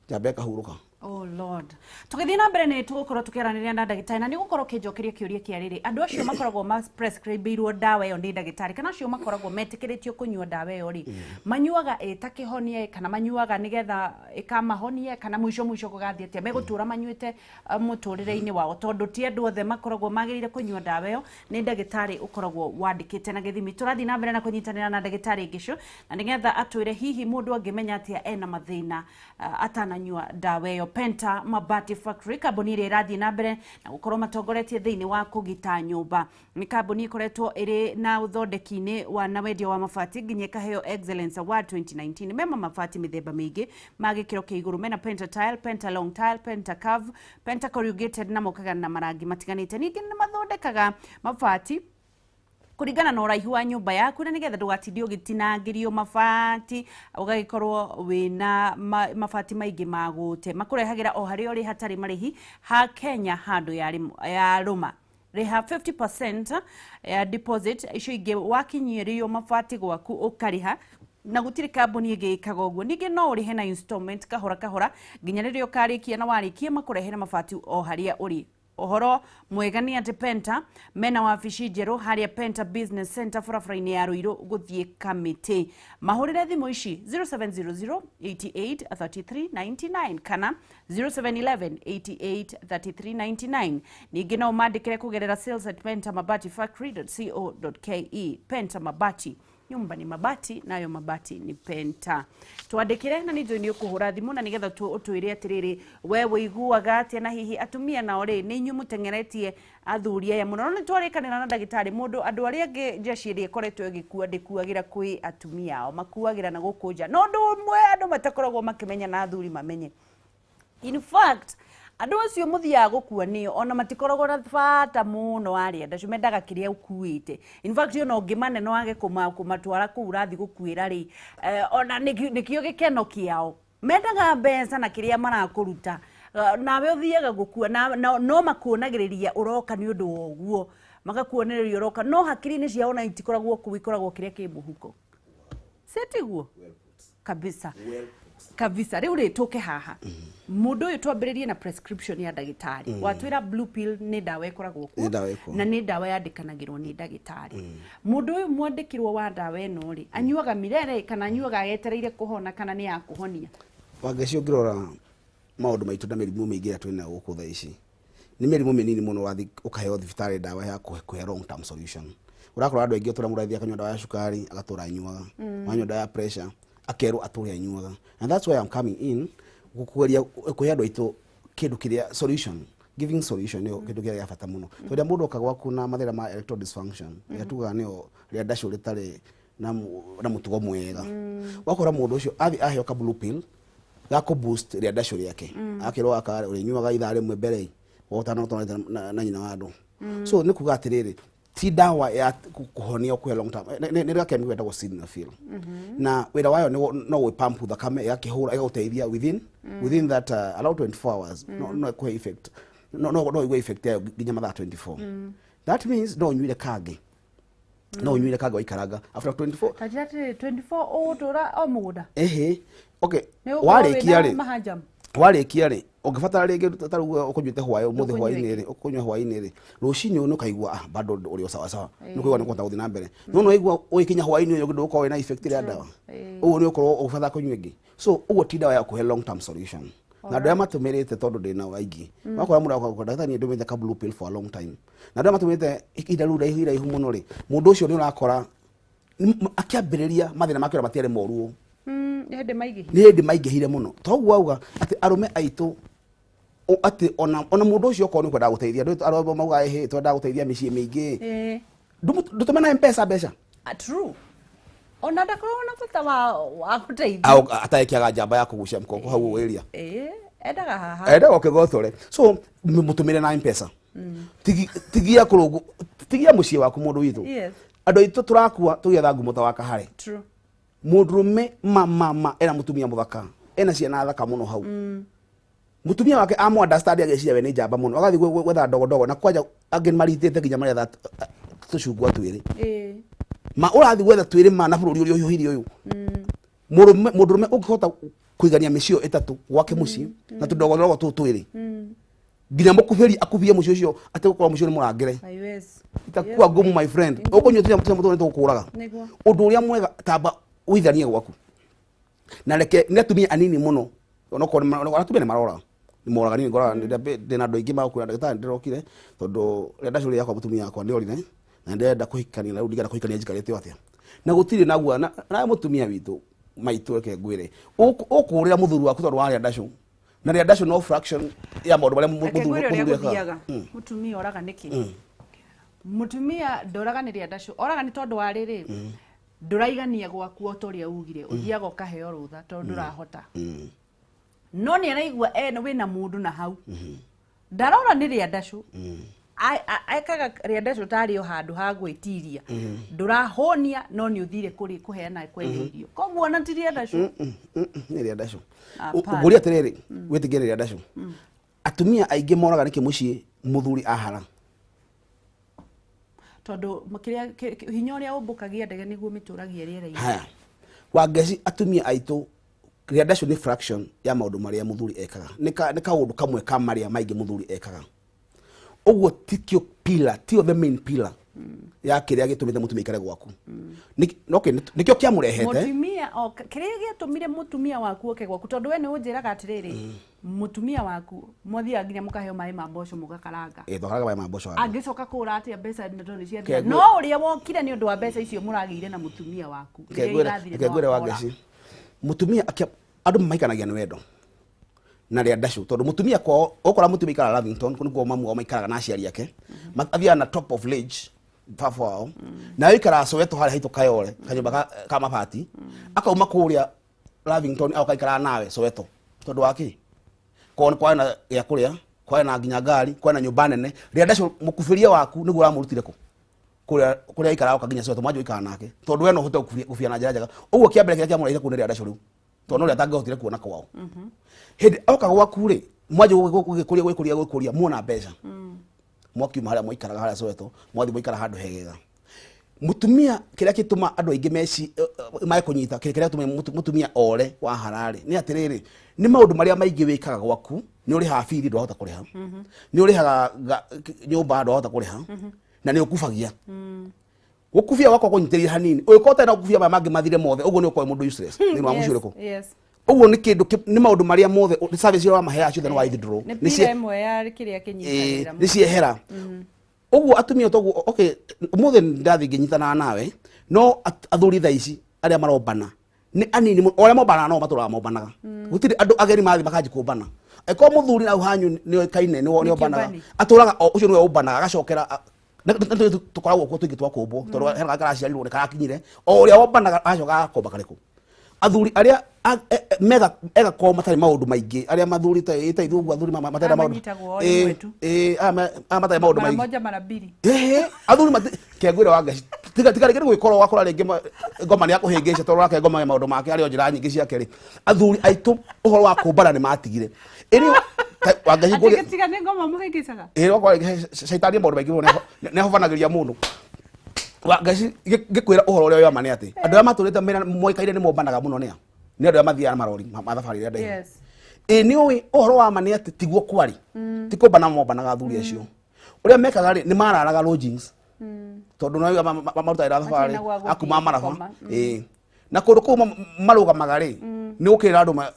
njamba ĩkahurũka. Oh Lord. Tũgĩthiĩ na mbere nĩ tũgũkorwo tũkĩaranĩria na ndagĩtarĩ na nĩ ũgũkorwo ũkĩnjokeria kĩũria kĩa rĩrĩ. Andũ acio makoragwo ma prescribe-irwo ndawa ĩyo nĩ ndagĩtarĩ kana acio makoragwo metĩkĩrĩtio kũnyua ndawa ĩyo rĩ, manyuaga ĩta kĩhonia kana manyuaga nĩgetha ĩkamahonie kana mũico mũico gũgathiĩ atĩa? Megũtũra manyuĩte mũtũrĩre-inĩ wao tondũ ti andũ othe makoragwo magĩrĩire kũnyua ndawa ĩyo, nĩ ndagĩtarĩ ũkoragwo wandĩkĩte na gĩthimi. Tũrathiĩ na mbere na kũnyitanĩra na ndagĩtarĩ Ngĩcũ na nĩgetha atwĩre hihi mũndũ angĩmenya atĩa ena mathĩna atananyua ndawa ĩyo. Penta Mabati Factory, kambuni ĩrĩa ĩrathiĩ na mbere na gũkorwo matongoretie thĩinĩ wa kũgita nyũmba. Nĩ kambuni ĩkoretwo ĩrĩ na ũthondeki-inĩ wa na wendia wa mabati nginya ĩkaheo Excellence Award 2019. Mema mabati mĩthemba mĩingĩ ma gĩkĩro kĩa igũrũ, mena Penta Tile, Penta Long Tile, Penta Curve, Penta Corrugated na mokaga na marangi matiganĩte. Ningĩ nĩ mathondekaga mabati kũringana na ũraihu wa nyũmba yaku na nĩgetha ndũgatinde ũgĩtinangĩrio mabati ũgagĩkorwo wĩna mabati maingĩ ma gũte. Makũrehagĩra o harĩa ũrĩ hatarĩ marĩhi ha Kenya handũ ya rũma. Rĩha 50% ya deposit, icio ingĩ wakinyĩrio mabati gwaku ũkarĩha na gũtirĩ kambuni ĩngĩ ĩkaga ũguo. Ningĩ no ũrĩhe na installment kahora kahora nginya rĩrĩa ũkarĩkia, na warĩkia makũrehere mabati o harĩa ũrĩ. Ũhoro mwega nĩ atĩ Penta mena wabici njerũ harĩa Penta Business Center barabara-inĩ ya Ruiru gũthiĩ Kamĩtĩ. Mahũrĩre thimũ ici 0700 88 33 99 kana 0711 88 33 99. Ningĩ no ũmandĩkĩre kũgerera sales at pentamabatifactory.co.ke. Penta Mabati, nyumba ni mabati nayo mabati ni Penta. Twandĩkĩre na nĩ njũĩ nĩ ũkũhũra thimũ na nĩgetha ũtwĩre atĩrĩrĩ, we wĩiguaga atĩa, na hihi atumia nao rĩ, nĩ inyuĩ mũteng'eretie athuri aya mũno. No nĩ twarĩkanĩra na ndagĩtarĩ, mũndũ andũ arĩa angĩ jeshi ĩrĩa ĩkoretwo ĩgĩkua ndĩkuagĩra kwĩ atumia ao, makuagĩra na gũkũ nja. No ũndũ ũmwe andũ matakoragwo makĩmenya na athuri mamenye, in fact andũ acio mũthiaga gũkua nĩo ona matikoragwo na bata mũno wa rĩanda cio, mendaga kĩrĩa ũkuĩte. In fact ona ũngĩmane no wage kũmatwara kũu ũrathiĩ gũkuĩra rĩ, ona nĩkĩo gĩkeno kĩao, mendaga mbeca na kĩrĩa marakũruta. Nawe ũthiaga gũkua no makuonagĩrĩria ũroka nĩ ũndũ wa ũguo, magakuonereria ũroka, no hakiri-inĩ ciao ona itikoragwo kũu, ikoragwo kĩrĩa kĩ mũhuko, sĩtiguo kabisa kabisa. Rĩu rĩ, tũke haha mũndũ ũyũ, twambĩrĩrie na prescription ya ndagĩtarĩ. Watwĩra blue pill nĩ ndawa ĩkoragwo kuo Nĩ ndawa ĩkuo. na nĩ ndawa yandĩkanagĩrwo nĩ ndagĩtarĩ. Mũndũ ũyũ mwandĩkĩrwo wa ndawa ĩno rĩ, anyuaga mirere kana anyuaga etereire kũhona kana nĩ ya kũhonia? Wangeci, ũngĩrora maũndũ maitũ na mĩrimũ mĩingĩ ĩrĩa twĩnayo gũkũ thaa ici, nĩ mĩrimũ mĩnini mũno wathiĩ ũkaheo thibitarĩ ndawa ya kũhe long term solution. Ũrakora andũ aingĩ ũtũra mũndũ athiĩ akanyua ndawa ya cukari agatũra anyuaga, wanyua ndawa ya pressure akerwo atũre anyuaga, and that's why I'm coming in kũgeria kũhe andũ aitũ kĩndũ kĩrĩa solution, giving solution nĩyo kĩndũ kĩrĩa gĩa bata mũno. Tondũ rĩrĩa mũndũ oka gwaku na mathĩna ma erectile dysfunction, ĩrĩa tugaga nĩyo rĩa ndacũ rĩtarĩ na mũtugo mwega, wakora mũndũ ũcio athiĩ aheo ka blue pill gakũ boost rĩa ndacũ rĩake, akerwo gaka ũrĩnyuaga ithaa rĩmwe mbere ũtanotona na nyina wa andũ. So nĩ kuga atĩrĩrĩ, ti ndawa ya kũhonia kũhe long term. Nĩ gakemiko getagwo sildenafil, na wĩra wayo no gwĩ thakame ĩgakĩhũra ĩgagũteithia within that around 24 hours. No ĩkũhe effect, no igue effect yayo nginya mathaa 24. That means no ũnyuire kangĩ waikaranga after 24. Tanjĩra atĩrĩrĩ, 24 ũgũtũra o mũgũnda? Ehe, okay. Nĩ ũgũkorwo Warĩkia wĩna rĩ, mahanjam. Warĩkia rĩ, ũngĩbatara rĩngĩ, ta rĩu ũkũnyuĩte hwaĩ ũmũthĩ, Ũkũnyua. Hwaĩ-inĩ rĩ, ũkũnyua hwaĩ-inĩ rĩ, rũcinĩ nĩ ũkaigua bado ũrĩ o sawa sawa, nĩ ũkaigua nĩ ũkũhota gũthiĩ na mbere, no nĩ waigua ũgĩkinya hwaĩ-inĩ ũyũ ndũgũkorwo wĩna effect ĩrĩa ndawa, ũguo nĩ ũkorwo ũgĩbatara kũnyua ĩngĩ. So ũguo ti ndawa ya kũhe long term solution. Na andũ arĩa matũmĩrĩte, tondũ ndĩ nao aingĩ, wakora mũndũ akoka, "Ndagĩtarĩ, niĩ ndũmĩte ka blue pill for a long time," na andũ arĩa matũmĩrĩte ihinda rĩu iraihu iraihu mũno rĩ, mũndũ ũcio nĩ ũrakora akĩambĩrĩria mathĩna make ona matiarĩ moru ũũ. Nĩ hĩndĩ maingĩhire. Nĩ hĩndĩ maingĩhire mũno. Toguo auga atĩ arũme aitũ atĩ ona mũndũ ũcio okorwo nĩ kwendaga gũteithia andũ, arĩa maugaga ĩhĩ twendaga gũteithia mĩciĩ mĩingĩ, ndũtũme na mpesa mbeca. Ah, true, ona ndakoragwo na bata wa gũteithia. Ataĩkiaga njamba ya kũgucia mkongo hau area. Ĩĩ, endaga haha. Endaga ũkĩgotore. So mũtũmĩre na mpesa. Tigia kũrũngũ, tigia mũciĩ waku, mũndũ witũ. Andũ aitũ tũrakua tũgĩetha ngumo ta wa kahare. Mũndũrũme ma ena mũtumia mũthaka, ena ciana thaka mũno hau, mũtumia wake amu understand, ageciria we nĩ njamba mũno, agathiĩ gwetha ndogo ndogo na kwanja angĩ maritĩte nginya maretha tũcungwa twĩrĩ. Ma ũrathiĩ gwetha twĩrĩ ma na bũrũri ũrĩa ũhiũhire ũyũ. Mũndũrũme ũngĩhota kũigania mĩciĩ ĩyo ĩtatũ gwake mũciĩ na tũndogo ndogo tũu twĩrĩ, nginya mũkubĩri akubie mũciĩ ũcio atĩ gũkorwo mũciĩ nĩ mũrangĩre, Haiwezi. itakuwa ngumu, my friend. Ũkũnyua tũnyamũ tũu nĩ tũgũkũraga. Ũndũ ũrĩa mwega, tamba ũithanie gwaku na reke nĩ atumia anini mũno, onokorwo atumia nĩ marora, nĩ moraga. Niĩ ngoraga ndĩna andũ aingĩ magũkwĩra, "Ndagĩtarĩ, ndĩrokire tondũ rĩa ndacũrĩ yakwa, mũtumia wakwa nĩ orire na ndĩrenda kũhikania, na rĩu ndingĩenda kũhikania njikarĩte o atĩa na gũtirĩ naguo." Na mũtumia witũ maitũ, reke ngwĩre, ũkũrĩra mũthuri waku tondũ warĩa ndacũ, na rĩa ndacũ no fraction ya maũndũ marĩa Reke ngwĩre ũrĩa mũthuri ekaga. gũthiaga. Mũtumia oraga nĩkĩ? Mũtumia ndoraga nĩ rĩa ndacũ, oraga nĩ tondũ wa rĩrĩ, ndũraigania gwaku o ta ũrĩa ugire, ũthiaga ũkaheo rũtha tondũ ndũrahota, no nĩ araigua ena wĩna mũndũ na hau ndarora nĩ rĩa ndacũ. Ekaga rĩa ndacũ tarĩ o handũ ha gwĩtiria, ndũrahũnia, no nĩ ũthire kũrĩ kũheana kwendia irio, koguo ona ti rĩa ndacũ. Nĩ rĩa ndacũ. Hapana. Ngũria atĩrĩrĩ, wĩtĩkie nĩ rĩa ndacũ? Atumia aingĩ moraga nĩkĩ mũciĩ mũthuri ahara? Tondũ kĩrĩa hinya ũrĩa ũmbũkagia ndege nĩguo mĩtũragia rĩera-inĩ. Haya, Wangeci, atumia aitũ, rĩa ndacũ nĩ fraction ya maũndũ marĩa mũthuri ekaga, nĩ kaũndũ kamwe ka marĩa maingĩ mũthuri ekaga. Ũguo tikĩo pillar, tio the main pillar ya kĩrĩa gĩtũmĩte mũtumia aikare gwaku. Okay, nĩkĩo kĩamũrehete. Mũtumia o kĩrĩa gĩatũmire mũtumia waku oke gwaku, tondũ we nĩ ũnjĩraga atĩrĩrĩ, mũtumia waku mwathiaga nginya mũkaheo maĩ ma mboco mũgakaranga. Ĩ, twakaraga maĩ ma mboco handũ. Angĩcoka kũra atĩa mbeca nĩ tondũ nĩ ciathira. Kengwe- No ũrĩa wokire nĩ ũndũ wa mbeca icio mũragĩire na mũtumia waku. Rĩrĩa irathire Reke ngwĩre no wa akora. Ngeci, mũtumia andũ maikanagia nĩ wendo na rĩa ndacũ, tondũ mũtumia kwao ũkora mũtumia ikaraga Lavington, kũu nĩkuo mamu wao maikaraga na aciari ake. Athiaga na top of ledge baba wao, nawe ikaraga Soweto harĩa haitũ Kayole, kanyũmba ka mabati. Akauma kũrĩa Lavington agoka aikaraga nawe Soweto tondũ wa kĩ? Kwao kwarĩ na gĩa kũrĩa, kwarĩ na nginya ngari, kwarĩ na nyũmba nene. Rĩa ndacũ mũkubirie waku nĩguo ũramũrutire kũ kũrĩa kũrĩa aikaraga oka nginya Soweto, mwanjia gũikara nake tondũ we no ũhote gũbia na njĩra njega. Ũguo kĩa mbere kĩrĩa kĩamũrehire kũu nĩ rĩa ndacũ rĩu, tondũ no ũrĩa atangĩhotire kuona kwao. Hĩndĩ oka gwaku rĩ, mwanjia gwĩkũria gwĩkũria gwĩkũria, muona mbeca, mwakiuma harĩa mwaikaraga harĩa Soweto, mwathiĩ mwaikara handũ hegega. Mũtumia kĩrĩa gĩtũma andũ aingĩ meci mae kũnyita kĩrĩa gĩtũma mũtumia ore wa hararĩ nĩ atĩrĩrĩ, nĩ maũndũ marĩa maingĩ wĩkaga gwaku. Nĩ ũrĩhaga biri ndwahota kũrĩha, nĩ ũrĩhaga nyũmba ndwahota kũrĩha, na nĩ ũkubagia. Gũkubia gwakwa kũnyitĩrĩire hanini, ũngĩkorwo ũtarĩ na gũkubia maya mangĩ mathire mothe, ũguo nĩ ũkorwo wĩ mũndũ useless thĩinĩ wa mũciĩ ũrĩkũ. Ũguo nĩ kĩndũ nĩ maũndũ marĩa mothe nĩ service iria ũramaheaga ciothe nĩ wa withdraw. Nĩ Nĩ pira ĩmwe ya kĩrĩa kĩnyitagĩrĩra. Nĩ ciehera. Ũguo atumia toguo, okay, ũmũthĩ ndathiĩ ngĩnyitanaga nawe, no athuri thaa ici arĩa marombana nĩ anini mũno. O arĩa mombanaga no matũraga mombanaga, gũtirĩ andũ ageni mathiĩ makanji kũmbana. Angĩkorwo mũthuri hau hanyu nĩ oĩkaine nĩ Nĩ ombanaga, kĩũmbani. atũraga o ũcio nĩwe ũmbanaga agacokera tũkoragwo kuo tũingĩ twa kũmbwo, tondũ hena karaciarirwo nĩ karakinyire o ũrĩa wombanaga agacoka agakomba karĩkũ. Athuri arĩa mega ega ko matarĩ maũndũ maingĩ, arĩa mathuri ta ta ithuĩ ũguo, athuri matarĩ Aya maũndũ manyitagwo o rĩmwe tu. Aya matarĩ maũndũ Mara maingĩ. moja mara mbili. Ehe, athuri mati kengwĩra wa Ngeci, tiga rĩngĩ nĩ gwĩkorwo wakora rĩngĩ ngoma nĩ akũhĩngĩca, tondũ wake ngoma maũndũ make arĩ o njĩra nyingĩ ciake rĩ. Athuri aitũ ũhoro wa kũmbana nĩ matigire ĩrĩ wa Ngeci Atĩ ngũrie. gĩtiga nĩ ngoma mũhĩngĩcaga. Ĩĩ, wakora rĩngĩ caitani maũndũ maingĩ mũno nĩ ahobanagĩria mũndũ wa Ngeci. Ngĩkwĩra ũhoro ũrĩa wa ma nĩ atĩ andũ arĩa matũrĩte mena moĩkaine nĩ mombanaga mũno nĩa nĩ andũ arĩa mathiaga na marori ma thabarĩ ĩrĩa ndaihu. Ĩ nĩ ũĩ ũhoro wa ma nĩ atĩ tiguo kwarĩ, ti kũmbana mombanaga. Athuri acio ũrĩa mekaga rĩ, nĩ mararaga lodgings, tondũ no marutagĩra thabarĩ Matirĩ na gwa gũthiĩ akuma maraba. gũkoma. Ĩ, na kũndũ kũu marũgamaga rĩ, nĩ gũkĩrĩra andũ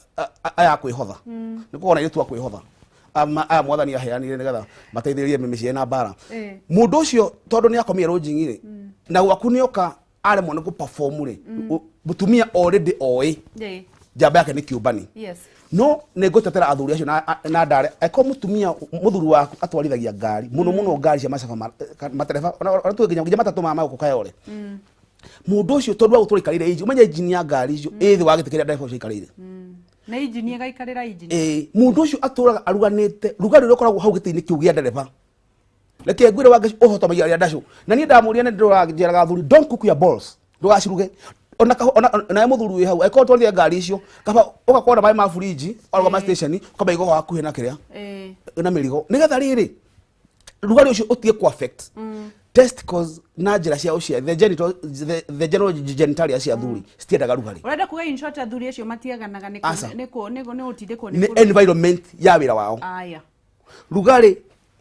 aya a kwĩhotha, nĩ kũgona airĩtu a kwĩhotha aya mwathani aheanire nĩgetha mateithĩrĩrie mĩciĩ ĩna mbara. Mũndũ ũcio tondũ nĩ akomire lodging rĩ, na gwaku nĩ oka aremwo nĩ gũperform rĩ, mũtumia already oĩ njamba yake nĩ kĩũmbani. No nĩ ngũtetera athuri acio na ndare, angĩkorwo mũtumia mũthuri waku atwarithagia ngari mũno mũno, ngari cia macaba matereba, ona tuge nginya matatũ ma magũkũ Kayole, mũndũ ũcio tondũ wa gũtũra ikarĩire inji, ũmenye injini ya ngari icio ĩ thĩ wa gĩtĩ kĩrĩa ndereba ũcio aikarĩire. Nĩ injini ĩgaikarĩra injini. Ĩ, mũndũ ũcio atũraga aruganĩte rugarĩ ũrĩa ũkoragwo hau gĩtĩ-inĩ kĩu gĩa ndereba. Reke ngwĩre wa Ngeci, ũhotomagia arĩa ndacũ na niĩ ndamũria nĩ ndĩraga athuri, don't cook your balls, ndũgaciruge. Ona nawe mũthuri wĩ hau, angĩkorwo twarithia ngari icio, kaba ũgakorwo na maĩ ma burinji warũgama station, ũkamaiga ho hakuhĩ na kĩrĩa na mĩrigo, nĩgetha rĩrĩ rugarĩ ũcio ũtige ku affect testicles na njĩra cia ũciari, the genital, the general genitalia cia athuri citiendaga rugarĩ. Ũrenda kuga in short athuri acio matiaganaga nĩ Aca. nĩ gũtindĩkwo nĩ nĩ environment ya wĩra wao. Aya. Rugarĩ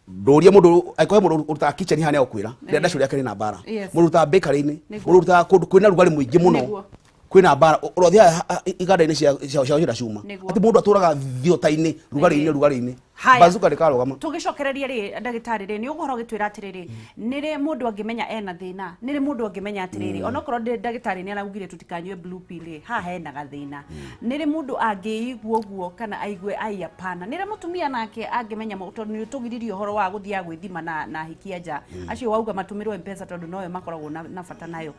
ndũrie mũndũ, angĩkorwo he mũndũ ũrutaga kitchen haha nĩ agũkwĩra rĩrĩa ndacũ rĩake rĩna mbara. Mũndũ ũrutaga bakery-inĩ, mũndũ ũrutaga kũndũ kwĩna rugarĩ mũingĩ mũno, kwĩna mbara. Ũrothiaga iganda-inĩ cia gũcina cuma, atĩ mũndũ atũraga thiota-inĩ, rugarĩ-inĩ, rugarĩ-inĩ. Haya. Bazuka ndĩkarũgama. Tũgĩcokereria rĩ, ndagĩtarĩ rĩ, nĩ ũguo ũgĩtwĩra atĩrĩrĩ, nĩ rĩ mũndũ angĩmenya ena thĩna? Nĩ rĩ mũndũ angĩmenya atĩrĩrĩ, onokorwo ndagĩtarĩ nĩ araugire tũtikanyue blue pill rĩ, haha hena gathĩna? Nĩ rĩ mũndũ angĩigua ũguo kana aigue ai hapana? Nĩ rĩ mũtumia nake angĩmenya tondũ nĩ ũtũgiririe ũhoro wa gũthiaga gwĩthima na hiki a nja acio wauga matũmĩrwo M-Pesa tondũ noyo makoragwo na bata nayo?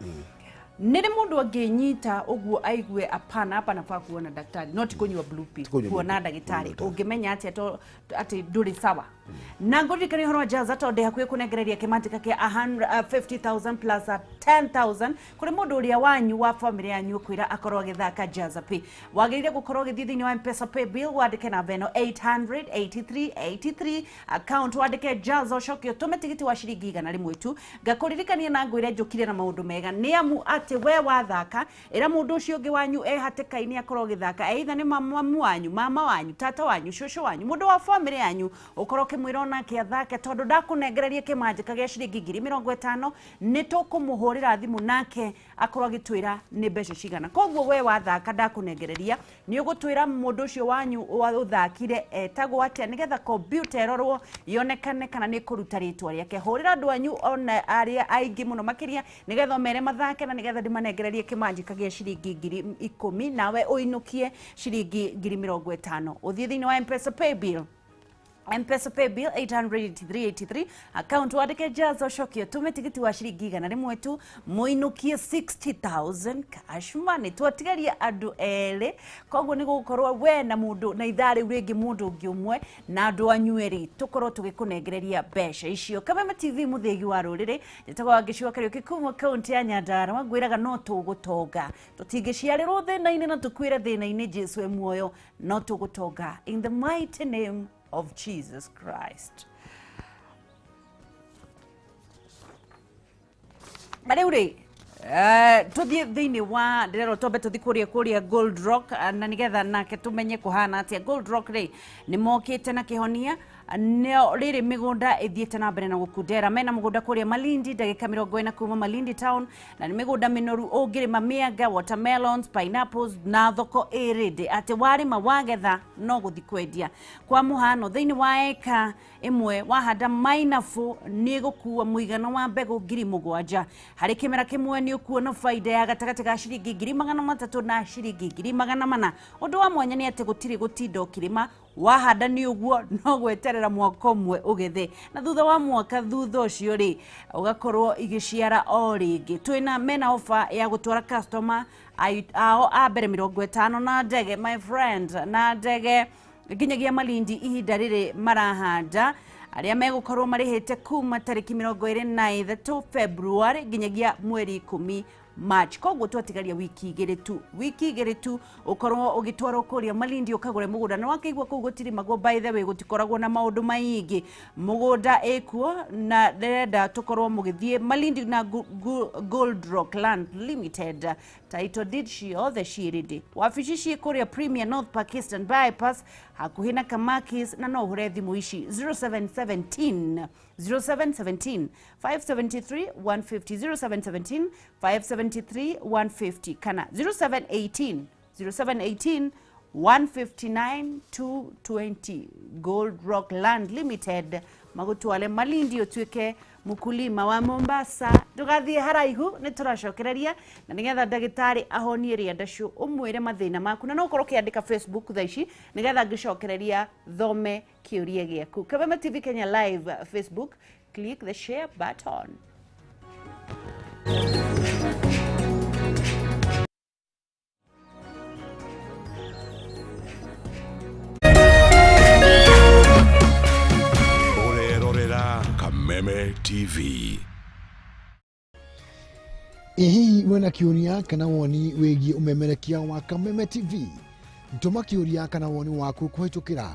Nĩ rĩ mũndũ angĩnyita ũguo aigue hapana, hapa nafaa kuona daktari, no ti kũnyua blue pill, Ti kũnyua blue kuona pill, ndagĩtarĩ? kuona ndagĩtarĩ. Ũngĩmenya atĩa to atĩ ndũrĩ sawa? Na ngũririkania ũhoro wa Jaza, tondũ ndĩ hakuhĩ kũnengereria kĩmanjĩka kĩa 150,000 plus 10,000 kũrĩ mũndũ ũrĩa wanyu wa famĩlĩ yanyu ũkwĩra akorwo agĩthaka Jaza Pay. Wagĩrĩire gũkorwo ũgĩthiĩ thĩinĩ wa M-Pesa pay bill, wandĩke namba ĩno 883 83 account, wandĩke Jaza, ũcoke ũtũme tigiti wa ciringi 100 tu. Ngakũririkania na ngwĩre njũkire na maũndũ mega, nĩ amu atĩ we wathaka, ĩra mũndũ ũcio ũngĩ wanyu e hatĩka-inĩ akorwo ũgĩthaka, either nĩ mamu wanyu, mama wanyu, tata wanyu, cũcũ wanyu, mũndũ wa famĩlĩ yanyu, ũkorwo ũkĩmwĩra onake athake tondũ ndakũnengereria kĩmanjĩka gĩa ciringi 50,000 nĩ tũkũmũhũrĩra thimũ nake akorwo agĩtwĩra nĩ mbeca cigana. Koguo we wathaka ndakũnengereria nĩ ũgũtwĩra mũndũ ũcio wanyu ũthakire etagwo atĩa nĩgetha kompiuta ĩrorwo yonekane kana nĩ kũruta rĩtwa rĩake. Hũrĩra andũ anyu ona arĩa aingĩ mũno makĩria nĩgetha ũmere mathake na nĩgetha ndĩmanengererie kĩmanjĩka gĩa ciringi 10,000 nawe ũinũkie ciringi 50,000. Ũthiĩ thĩinĩ wa M-Pesa Paybill, M-Pesa Paybill 88383 account wandĩke Jazz ũcokie ũtũme tigiti wa ciringi 100 tu mũinũkie 60,000 cash money. Twatigaria andũ erĩ, koguo nĩ gũgũkorwo we na mũndũ na ithaa rĩu rĩngĩ mũndũ ũngĩ ũmwe na andũ anyu erĩ tũkorwo tũgĩkũnengereria mbeca icio. Kameme TV mũthĩgi wa rũrĩrĩ, njĩtagwo Wangeci wa Kariũki kuma kaunti ya Nyandarua, ngwĩraga no tũgũtonga, tũtingĩciarĩrwo thĩna-inĩ na tũkuĩre thĩna-inĩ, Jesu e muoyo, no tũgũtonga in the mighty name of Jesus Christ. Na rĩu rĩ tũthiĩ thĩinĩ wa ndĩrerwo twambe tũthiĩ kũrĩa Gold Rock na nĩgetha nake tũmenye kũhana atĩa. Gold Rock rĩ nĩ mokĩte na kĩhonia nĩo rĩrĩ mĩgũnda ĩthiĩte na mbere na gũkundera. Mena mũgũnda kũrĩa Malindi ndagĩka 40 kuma Malindi town, na nĩ mĩgũnda mĩnoru ũngĩrĩma mĩanga, watermelons, pineapples na thoko ĩrĩndĩ atĩ warĩma wagetha no gũthiĩ kwendia. Kwa mũhano thĩinĩ wa eka ĩmwe wahanda mainabu nĩ ĩgũkua mũigana wa mbegũ 7,000. Harĩ kĩmera kĩmwe nĩ ũkuona baida ya gatagatĩ ga ciringi 300,000 na ciringi 400,000. Ũndũ wa mwanya nĩ atĩ gũtirĩ gũtinda ũkĩrĩma, wahanda nĩ ũguo no gweterera mwaka ũmwe ũgethe, na thutha wa mwaka thutha ũcio rĩ ũgakorwo igĩciara o rĩngĩ. Twĩna mena ofa ya gũtwara customer ao a mbere 50 na ndege, my friend, na ndege nginyagia Malindi ihinda rĩrĩ marahanda arĩa megũkorwo marĩhĩte kuma tarĩki 23 February nginyagia mweri 10 March. Koguo twatigaria wiki igĩrĩ tu ũkorwo ũgĩtwarwo kũrĩa Malindi ũkagũre mũgũnda. Na wakĩigua kũu gũtirĩmagwo, by the way gũtikoragwo na maũndũ maingĩ, mũgũnda ĩkuo na ndĩrenda tũkorwo mũgĩthiĩ Malindi na Gold Rock Land Limited. Title deed ciothe ciĩ ready. Wabici ciĩ kũrĩa Premier North Pakistan Bypass hakuhĩ na Kamakis, na no ũhũre thimũ ici 0717 0717 573 150, 0717 573 150 kana 0718 0718 159 220. Gold Rock Land Limited magutwale Malindi utuike mukulima wa Mombasa. Ndugathiĩ haraihu nĩ tũracokereria na nĩgetha ndagĩtarĩ ahonie rĩandacũ ũmwĩre mathĩna maku, na no ũkorwo ũkĩandĩka Facebook thaa ici nĩgetha ngĩcokereria thome kĩũria gĩaku. Kameme TV Kenya live Facebook, click the share button. Kameme TV. Ĩ hihi wĩna kĩũria kana woni wĩgiĩ ũmemerekia wa Kameme TV? Tũma kĩũria kana woni waku kũhĩtũkĩra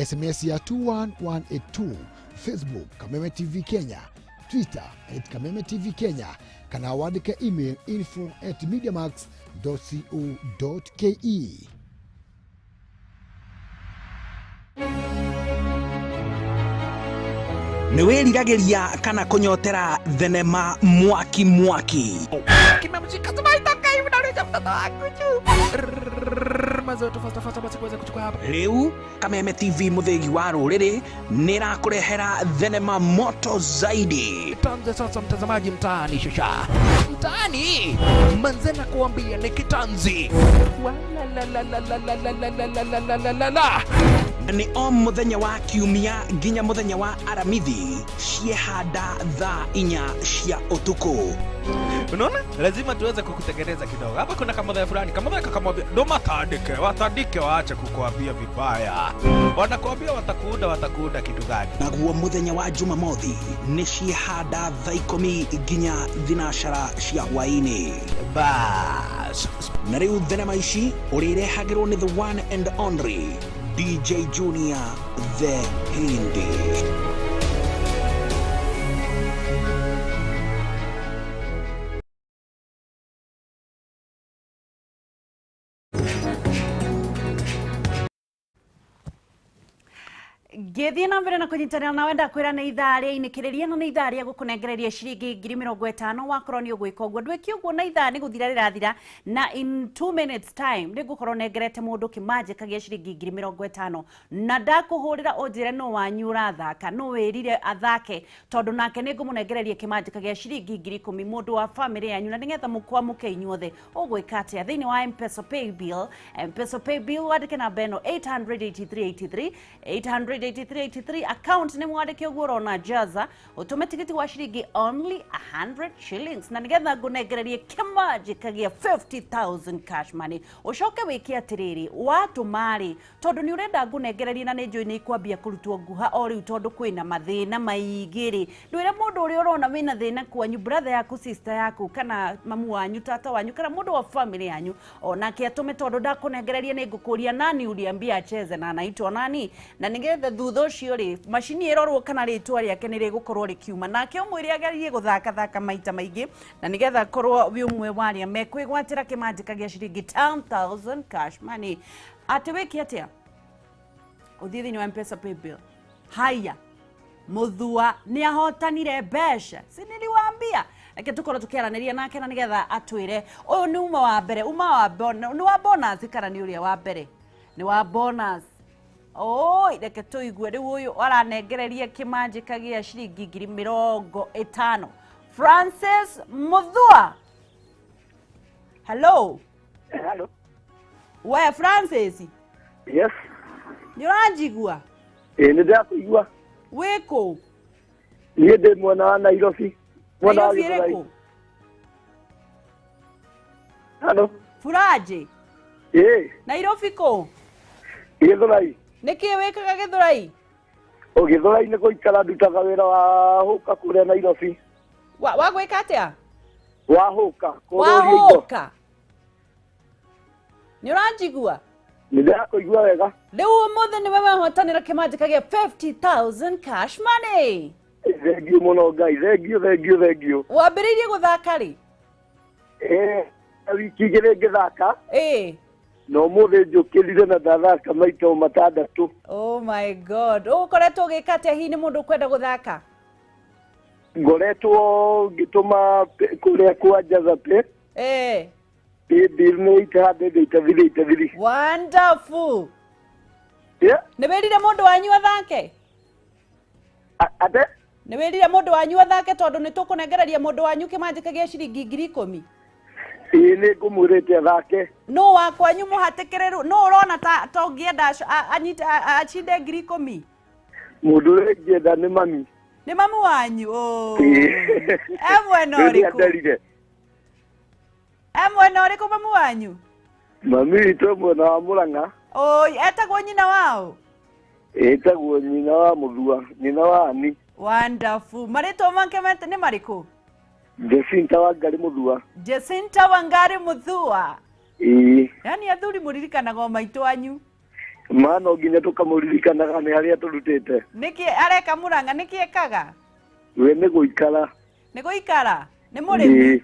SMS ya 21182, Facebook Kameme TV Kenya, Twitter at Kameme TV Kenya, kana wandĩke email info@mediamax.co.ke. Nĩ wĩriragĩria kana kũnyotera thenema mwaki mwaki? Rĩu Kameme TV mũthĩgi wa rũrĩrĩ nĩ ĩrakũrehera thenema moto zaidi. Tuanze sasa mtazamaji, mtaani shasha mtaani manze na kuambia ni kitanzi wala Nĩ o mũthenya wa kiumia nginya mũthenya wa aramithi ciehanda thaa 4 cia ũtukũ. Unaona, lazima tuweze kukutengeneza kidogo hapa. Kuna kamodha fulani, kamodha kakamwambia ndo matandike, watandike, waache kukuambia vibaya, wanakuambia watakuunda, watakuunda kitu gani? Naguo mũthenya wa Jumamothi nĩ ciehanda thaa 10 nginya 12 cia hwaĩ-inĩ. Bas, na rĩu thenema ici ũrĩrehagĩrwo nĩ the one and only DJ Junior the Hindi. Ngĩthiĩ na mbere na kũnyitanĩra nawe, ndakwĩra nĩ ithaa rĩa inĩkĩrĩria na nĩ ithaa rĩa gũkũnengereria ciringi 50,000 wakorwo nĩ ũgwĩka ũguo. Ndwĩke ũguo na ithaa nĩ gũthira rĩrathira, na in 2 minutes time nĩ ngũkorwo nengerete mũndũ kĩmanjĩka gĩa ciringi 50,000, na ndakũhũrĩra ũnjĩre nũ wanyu ũrathaka, nũ wĩrire athake, tondũ nake nĩ ngũmũnengereria kĩmanjĩka gĩa ciringi 10,000, mũndũ wa famĩlĩ yanyu, na nĩgetha mũkwamũke inyuothe. Ũgwĩka atĩa? Thĩinĩ wa Mpesa Pay Bill, Mpesa Pay Bill, wandĩke namba ĩno 88383, 88383, account nĩ mwandĩke ũguo ũrona Jaza, ũtũme tigiti wa ciringi only 100 shillings, na nĩgetha ngũnengererie kĩmanjĩka gĩa 50,000 cash money. Ũcoke wĩke atĩrĩrĩ, watũma-rĩ, tondũ nĩ ũrenda ngũnengererie na nĩ njũĩ nĩ ikwambia kũrutwo nguha o rĩu, tondũ kwĩna mathĩna maingĩ rĩ, ndwĩre mũndũ ũrĩa ũrona wĩna thĩna kwanyu, brother yaku, sister yaku, kana mamu wanyu, tata wanyu, kana mũndũ wa family yanyu, onake atũme, tondũ ndakũnengereria nĩ ngũkũria nani uliambia acheze na anaitwa nani, na nĩgetha thutha ũcio rĩ, macini ĩrorwo kana rĩtwa rĩake nĩ rĩgũkorwo rĩkiuma, nake ũmwĩre agerie gũthakathaka maita maingĩ, na nĩgetha akorwo wĩ ũmwe wa arĩa mekwĩgwatĩra kĩmanjĩka gĩa ciringi 10,000 cash money. Atĩ wĩke atĩa? Ũthiĩ thĩinĩ wa Mpesa Pay Bill. Haya, Muthua nĩ ahotanire mbeca, si niliwaambia? Reke tukorwo tukiaranĩria nake na nĩgetha atwĩre ũyũ nĩ uma wa mbere, uma wa nĩ wa bonus kana nĩ ũrĩa wa mbere nĩ wa bonus. Oi, reke tũigue rĩu ũyũ aranengereria kĩmanjĩka gĩa ciringi 50,000. Francis Muthua, hello. Hello. We Francis? Yes. Nĩ ũranjigua? Ĩĩ, nĩ ndĩrakũigua. Wĩkũ? Niĩ ndĩ mwena wa Nairobi. Mwena wa Nairobi Gĩthũrai. ĩrĩkũ? Hello. Furaji? Ĩĩ, Nairobi kũ? Gĩthũrai. Nĩkĩ wĩkaga Gĩthũrai? O Gĩthũrai nĩ gũikara, ndutaga wĩra wa hũka kũrĩa Nairobi. Wa gwĩka atĩa? Wa hũka. Kũrũria indo. Wahũka. Nĩ ũranjigua? Nĩ ndĩrakũigua wega. Rĩu ũmũthĩ nĩwe wahotanĩra kĩmanjĩka gĩa 50,000 cash money. Thengiũ mũno Ngai. Thengiũ, thengiũ, thengiũ. Wambĩrĩirie gũthaka rĩ? Ĩĩ, wiki 2 ngĩthaka. Na ũmũthĩ njũkĩrire na ndathaka maita 6. Oh my God, ũgũkoretwo ũgĩka atĩa? Hihi nĩ mũndũ ũkwenda gũthaka? Ngoretwo ngĩtũma kũrĩa kwa Jaza Pay. Pay bill nĩ 883. Wonderful. Yeah. Nĩ wĩrire mũndũ wanyu athake? Ate? Nĩ wĩrire mũndũ wanyu athake, tondũ nĩ tũkũnengereria mũndũ wanyu kĩmanjĩka gĩa ciringi 10,000? Ĩĩ, nĩ ngũmwĩrĩte athake. Nũ wa kwanyu mũhatĩkĩrĩru, nũ ũrona ta ũngĩenda anyite acinde 10,000? Mũndũ ũrĩa ingĩenda nĩ mami. Nĩ mamu wanyu? Oh. Ĩĩ. E mwena Rĩu ũrĩkũ? nĩanderire. E mwena ũrĩkũ mamu wanyu? Mami witũ e mwena wa Mũrang'a. Oi, etagwo nyina wao? Ĩtagwo nyina wa Mũthua, nyina wa Ani. Wonderful. Marĩtwa make nĩ marĩkũ? Jacinta Wangari Mũthua. Jacinta Wangari Muthua. Ĩĩ. Yaani athuri mũririkanaga o maitũ anyu. Ma no nginya tũkamũririkanaga nĩ harĩa tũrutĩte. Nĩkĩ areka Mũrang'a, nĩkĩ ekaga? We nĩ gũikara. Nĩ gũikara? Nĩ mũrĩmi? Ĩĩ.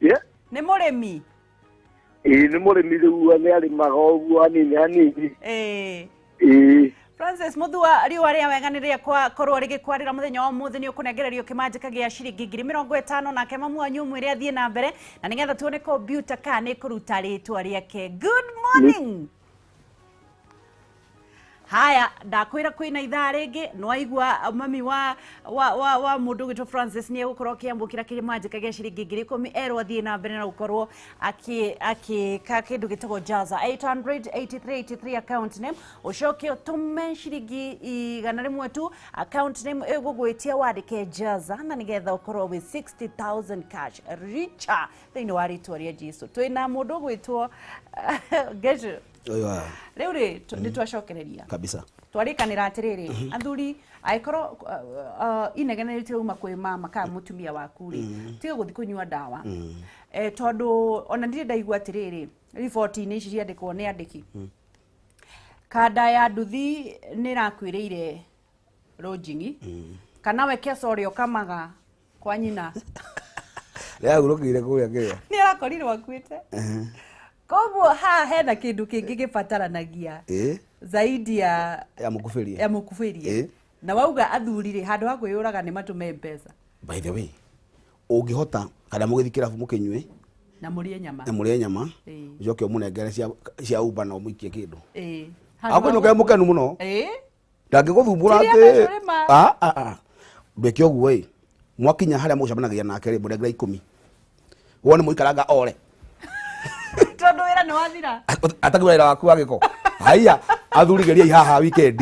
Yeah. Nĩ mũrĩmi? Ĩĩ, nĩ mũrĩmi, rĩu nĩ arĩmaga ũguo hanini hanini. Ĩĩ. Ĩĩ. Francis Muthua, riũa rĩa wega nĩ rĩakorwo rĩgĩkwarĩra mũthenya wa ũmũthĩ, nĩ ũkũnengererio kĩmanjĩka gĩa ciringi 50,000, nake mamu wanyu ũmwĩre athiĩ na mbere, na nĩgetha tuone kompiuta kana nĩ ĩkũruta rĩtwa rĩake. Good morning. Haya, ndakwĩra kwĩna ithaa rĩngĩ, nĩwaigua mami wa mũndũ ũgwĩtwo Francis nĩ egũkorwo akĩamũkĩra kĩmanjĩka gĩa ciringi 10,000, erwo athiĩ na mbere na gũkorwo akĩka kĩndũ gĩtagwo Jaza 88383 account name, ũcoke ũtũme ciringi 100 tu, account name ĩgũgwĩtia wandĩke Jaza, na nĩgetha ũkorwo wĩ 60,000 cash richer thĩinĩ wa rĩtwa rĩa Jesu. Twĩna mũndũ ũgwĩtwo Ngecu. Ũyũ wa Rĩu rĩ, nĩ twacokereria kabisa. Twarĩkanĩra atĩrĩrĩ, athuri, angĩkorwo inegene rĩtirauma kwĩ mama kana mũtumia waku rĩ, tiga gũthiĩ kũnyua ndawa. Tondũ ona ndirĩ ndaigua atĩrĩrĩ, riboti-inĩ ici ciandĩkwo nĩ andĩki, kanda ya nduthi nĩ ĩrakuĩrĩire rũnjing'i, kana we keca ũrĩa ũkamaga kwa nyina. Rĩagurũkire kũrĩa kĩrĩa. Nĩ arakorirwo akuĩte. Koguo haha hena kĩndũ kĩngĩ gĩbataranagia. Ĩĩ. Zaidi ya ya mũkubĩrie. Ya mũkubĩrie. Ĩ. Na wauga athuri rĩ, handũ ha kwĩyũraga nĩ matũme mbeca. By the way, ũngĩhota kana mũgĩthiĩ kĩrabu mũkĩnyue na mũrĩe nyama. Na mũrĩe nyama, ũcoke ũmũnengere cia Uber na ũmũikie kĩndũ. Akwĩnũke mũkenu mũno. Ndangĩgũthumbũra Tiria atĩ mbeca ũrĩma. Ah, ah, ah. Ndwĩke ũguo ĩ, mwakinya harĩa mũgũcemanagia nake rĩ, mũnengere 10 wone mũikaranga ore. Tondũ wĩra nĩ wathira. Atakiura wĩra waku wa gĩko. Haiya, athuri geriai haha weekend.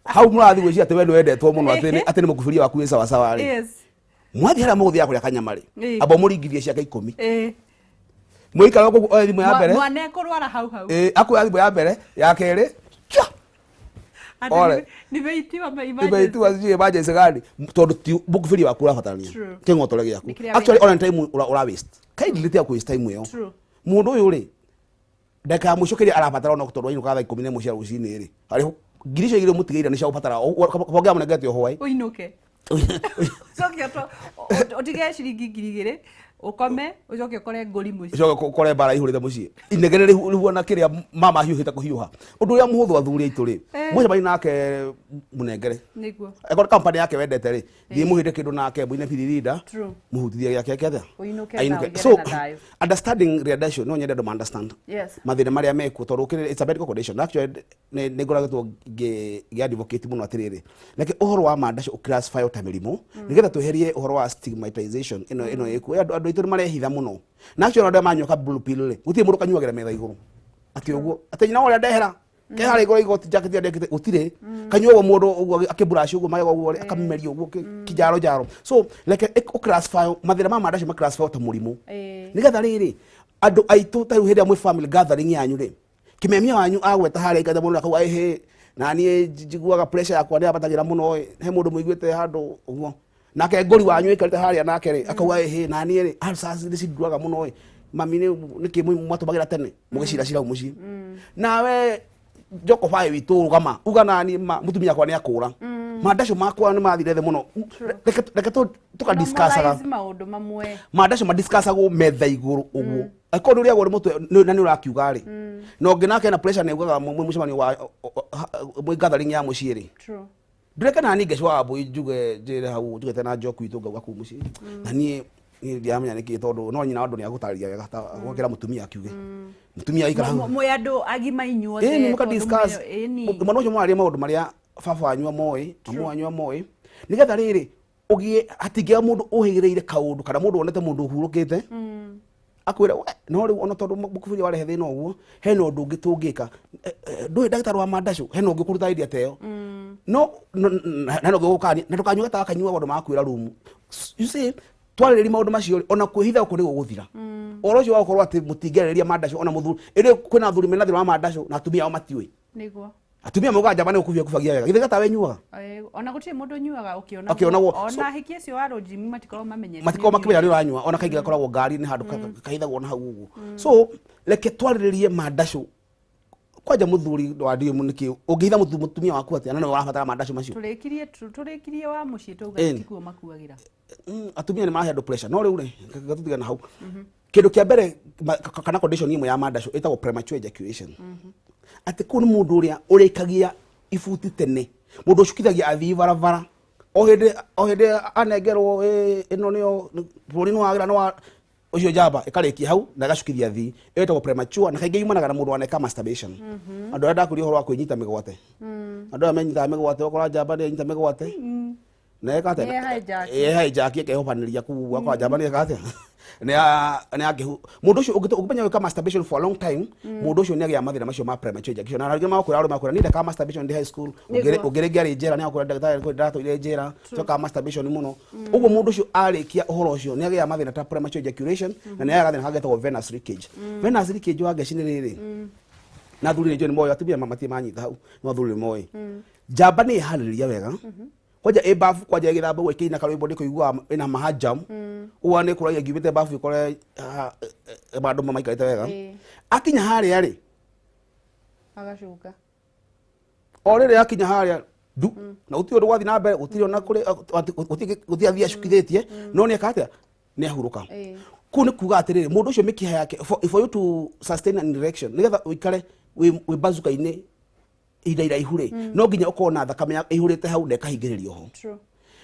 Hau mũrathiĩ gwĩciria atĩ we nĩ wendetwo mũno, atĩ nĩ mũkubiria waku wĩ sawasawa rĩ. Mwathiĩ harĩa mũgũthiaga kũrĩa kanyama rĩ, amba ũmũringithie ciake 10. Mũikara gũkũ oe thimũ ya mbere. Mwana ekũrwara hau hau. Akuoya thimũ ya mbere, ya kerĩ, cha! Andũ Ore. nĩ meitiwa ma emergency. Imeitiwa sijui emergency gani. Tondũ ti mũkubiria waku ũrabatarania. Kĩng'otore gĩaku. Nĩ kĩrĩa Actually, wĩna- ona time ura waste. Kindly tiga kũ waste time ĩyo. Mũndũ ũyũ rĩ, ndagĩka ya mũico kĩrĩa arabatara ona tondũ ainũkaga thaa 11 cia rũcinĩ rĩ, arĩ ngiri icio igĩrĩ mũtigĩire nĩ cia gũbatara. Kaba ũngĩamũnengete o hwaĩ. Ũinũke. Ũcoke ũtige ciringi ngiri igĩrĩ, ũkome, ũcoke ũkore ngũri mũciĩ. Ũcoke ũkore mbara ihũrĩte mũciĩ. Inegene rĩhuana kĩrĩa mama ahiũhĩte kũhiũha. Ũndũ ũrĩa mũhũthũ athuri aitũ rĩ, mwacemania nake mũnengere. Angĩkorwo company yake wendete rĩ, thiĩ mũhĩte kĩndũ nake, mũine biririnda, mũhutithie gĩake eke atĩa? Ũinũke na Ainũke. ũgĩre So, na thayũ. understanding readmission, no nyende andũ ma understand. Mathĩna marĩa mekuo, tondũ it's a medical condition. Actually, nĩ ngoretwo ngĩ advocate mũno atĩrĩrĩ, reke ũhoro wa mandaco ũclassify ta mĩrimũ, nĩgetha tweherie ũhoro wa stigmatization ĩno ĩkuo. Andũ aitũ nĩ marehitha mũno. Na actually, andũ arĩa manyua ka blue pill rĩ, gũtirĩ mũndũ kanyuagĩra metha igũrũ. Atĩ ũguo, atĩ nyina ũrĩa ndehera, ke harĩa igũrũ igoti jacket ĩrĩa ndekĩte, gũtirĩ. Kanyua ũguo mũndũ ũguo akĩbrush ũguo magego ũguo rĩ, akameria ũguo kĩnjaro njaro. So, reke ũclassify, mathĩna ma mandaco maclassify ta mũrimũ. Nĩgetha rĩrĩ, andũ aitũ ta rĩu hĩndĩ ĩrĩa mwĩ family gathering yanyu rĩ, kĩmemia wanyu agweta harĩa aikarĩte mũno akauga, ĩhĩ, na niĩ njiguaga pressure yakwa nĩ yambatagĩra mũno ĩ, he mũndũ mũiguĩte handũ ũguo. Nake ngũri wanyu aikarĩte harĩa nake rĩ, akauga, ĩhĩ, na niĩ rĩ, ulcers nĩ cinduaga mũno ĩ, mami nĩkĩ mwatũmagĩra tene mũgĩciracira hau mũciĩ. Nawe Joko bae witũ rũgama, uga na niĩ ma, mũtumia wakwa nĩ akũra. Mandaco makwa nĩ mathire thĩ mũno. Reke tũkadiscussaga. Normalize maũndũ mamwe. Mandaco madiscussagwo metha igũrũ ũguo. Angĩkorwo nĩ ũrĩagwo nĩ mũtwe, na nĩ ũrakiuga rĩ. Na ũngĩ nake ena pressure nĩ augaga mwĩ mũcemanio wa, mwĩ gathering ya mũciĩ rĩ. Ndũreke nani ngeci wa mbũi njuge njĩre hau njugĩte na njoku itũ ngauga kũu mũciĩ. Na niĩ ndiramenya nĩkĩ tondũ no nyina wa andũ nĩ agũtarĩria wega ta gwakĩra mũtumia akiuge. Mũtumia aikara hau. Mwĩ andũ agima inyuothe Ĩni, mũka tondũ discuss. ĩni. Mwana ũcio mwararia maũndũ marĩa baba wanyu amoĩ, mamu wanyu amoĩ. Nĩgetha rĩrĩ, ũgĩe hatingĩaga mũndũ ũhĩgĩrĩire kaũndũ kana mũndũ wonete mũndũ ũhurũkĩte. Akwĩra, we, no rĩu ona tondũ mũkubiri warehe thĩna ũguo, hena ũndũ ũngĩ tũngĩka. Ndũĩ ndagĩtarĩ wa mandaco, hena ũngĩ ũkũruta idea ta ĩyo. No, no, hena ũngĩ ũgũkania, na ndũkanyue ta kanyua maũndũ ma kwĩra room. You see, twarĩrĩria maũndũ macio rĩ, ona kwĩhitha gũkũ nĩ gũgũthira. Ũhoro ũcio wa gũkorwo atĩ mũtingĩarĩrĩria mandaco ona mũthuri, ĩndĩ kwĩna athuri mena thĩna wa mandaco na atumia ao matiũĩ. Atumia maugaga njamba nĩ gũkubia kubagia wega. Githĩ gatawe nyuaga? Ona gũtirĩ mũndũ ũnyuaga ũkĩonagwo. Ũkĩonagwo. Ona So ahiki acio a rũnjimi matikoragwo mamenyete matikoragwo nĩ makĩmenya nĩ ũranyua, ona kaingĩ gakoragwo ngari-inĩ handũ kahithagwo na hau ũguo. So, reke twarĩrĩrie mandaco. Kwanja mũthuri wa ndiũ nĩkĩ ũngĩhitha mũtumia waku atĩa na nĩwe ũrabatara mandaco macio? Tũrĩkirie wa mũciĩ tauga tikuo makuagĩra. Atumia nĩ marahe andũ pressure, no rĩu rĩ, tũtige na hau. Kĩndũ kĩa mbere, kana condition ĩmwe ya mandaco ĩtagwo premature ejaculation. Atĩ kũu nĩ mũndũ ũrĩa ũrĩkagia ibuti tene, mũndũ ũcukithagia athiĩ barabara o hĩndĩ anengerwo, ĩno nĩyo bũrũri nĩ wagĩra, nĩ wa ũcio njamba ĩkarĩkia hau na ĩgacukithia athii. Ĩyo ĩtagwo premature na kaingĩ yumanaga na mũndũ waneka masturbation. Andũ arĩa ndakũria ũhoro wa kwĩnyita mĩgwate. Andũ aya menyitaga mĩgwate, ũkora njamba nĩ yenyita mĩgwate. Na eka atĩa? Nĩ hijack. Ĩ hijack ĩkehobanĩria kũu, ũgakora njamba nĩ eka atĩa? Nĩ akĩhu. Mũndũ ũcio ũngĩmenya gwĩka masturbation for a long time, mũndũ ũcio nĩ agĩa mathĩna macio ma premature ejaculation. Na arĩa makwĩra, arĩa makwĩra, niĩ ndekaga masturbation ndĩ high school. Ũngĩrĩ ngĩarĩ njera, nĩ akwĩra ndagĩtarĩ kwĩ ndatũire njera, twekaga masturbation mũno. Ũguo mũndũ ũcio arĩkia ũhoro ũcio nĩ agĩa mathĩna ta premature ejaculation, na nĩ agĩa gathĩna kangĩ getagwo venous leakage. Venous leakage wa ngeci nĩ rĩrĩ. Na athuri nĩ njũĩ nĩ moĩ, atumia matirĩ manyita hau, no athuri nĩ moĩ. Njamba nĩ ĩharĩrĩria wega. Kwanja ĩ bafu, kwanja ĩgĩthamba ũguo ĩkĩina karwĩmbo nĩ kũigua ĩna mahajam. Ũguo nĩ kũragia ngiumĩte bafu ĩkore, handũ maikarĩte wega. Akinya harĩa rĩ, Agacuka. O rĩrĩa akinya harĩa ndu, na gũtirĩ ũndũ gwathiĩ na mbere, gũtirĩ ona kũrĩ, gũtirĩ athiĩ acukithĩtie, no nĩ eka atĩa? Nĩ ahurũka. Kũu nĩ kuga atĩrĩrĩ, mũndũ ũcio mĩkiha yake, for you to sustain an erection, nĩgetha ũikare wĩ bazuka-inĩ ihinda iraihu rĩ, no nginya ũkorwo na thakame ĩihũrĩte hau na ĩkahingĩrĩrio ho.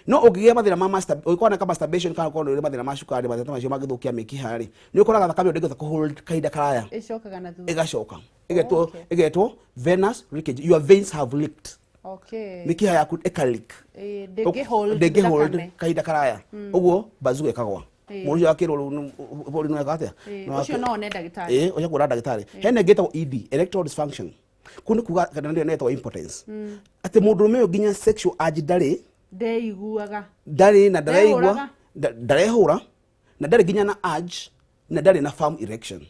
No ũngĩgĩa mathĩna ma ũngĩkorwo na masturbation kana ũkorwo nĩ mathĩna ma cukari, mathĩna macio mangĩthũkia mĩkiha rĩ, nĩ ũkoraga thakame ĩyo ndĩngĩhota kũhold kahinda karaya, ĩcokaga na thutha, ĩgacoka ĩgetwo venous leakage. Your veins have leaked. Mĩkiha yaku ĩka leak, ndĩngĩhold kahinda karaya, ũguo bazuka ĩkagwa. Mũndũ ũcio akĩrwo rĩu bũrũri nĩ weka atĩa? Ũcio no one ndagĩtarĩ. Ũcio kuona ndagĩtarĩ. Hena ĩngĩ ĩtagwo ED, erectile dysfunction. Kũu nĩ kuga kana nĩyo ĩtagwo impotence. Atĩ mũndũrũme ũyũ nginya sexual urge ndarĩ, ndeiguaga, ndarĩ na ndareigua, ndarehũra, na ndarĩ nginya na urge, na ndarĩ na firm erection.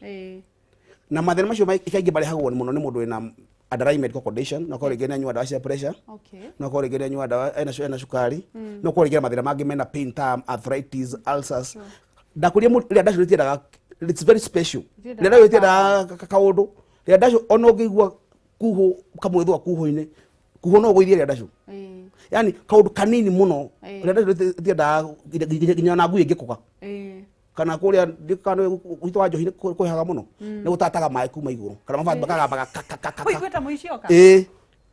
Na mathĩna macio kaingĩ marehagwo mũno nĩ mũndũ wĩna underlying medical condition, no korwo rĩngĩ nĩ anyua ndawa cia pressure, no korwo rĩngĩ nĩ anyua ndawa ena cukari, no korwo rĩngĩ na mathĩna mangĩ mena pain ta arthritis, ulcers. Ndakũria rĩrĩa ndacio rĩtiendaga, it's very special. Rĩrĩa ndacio rĩtiendaga kaũndũ, rĩrĩa ndacio ona ũngĩigua kuhũ kamwĩthũa kuhũ-inĩ, kuhũ no ũgũithie rĩrĩa ndacio. Yani kaũndũ kanini mũno, rĩrĩa ndacio rĩtiendaga nginya na ngui ĩngĩkũga. Kana kũrĩa kana gwitũ wa njohi kwĩhaga mũno, nĩ gũtataga maĩ kuma igũrũ, kana mabati makagambaga ka. Ũiguĩte mũici oka?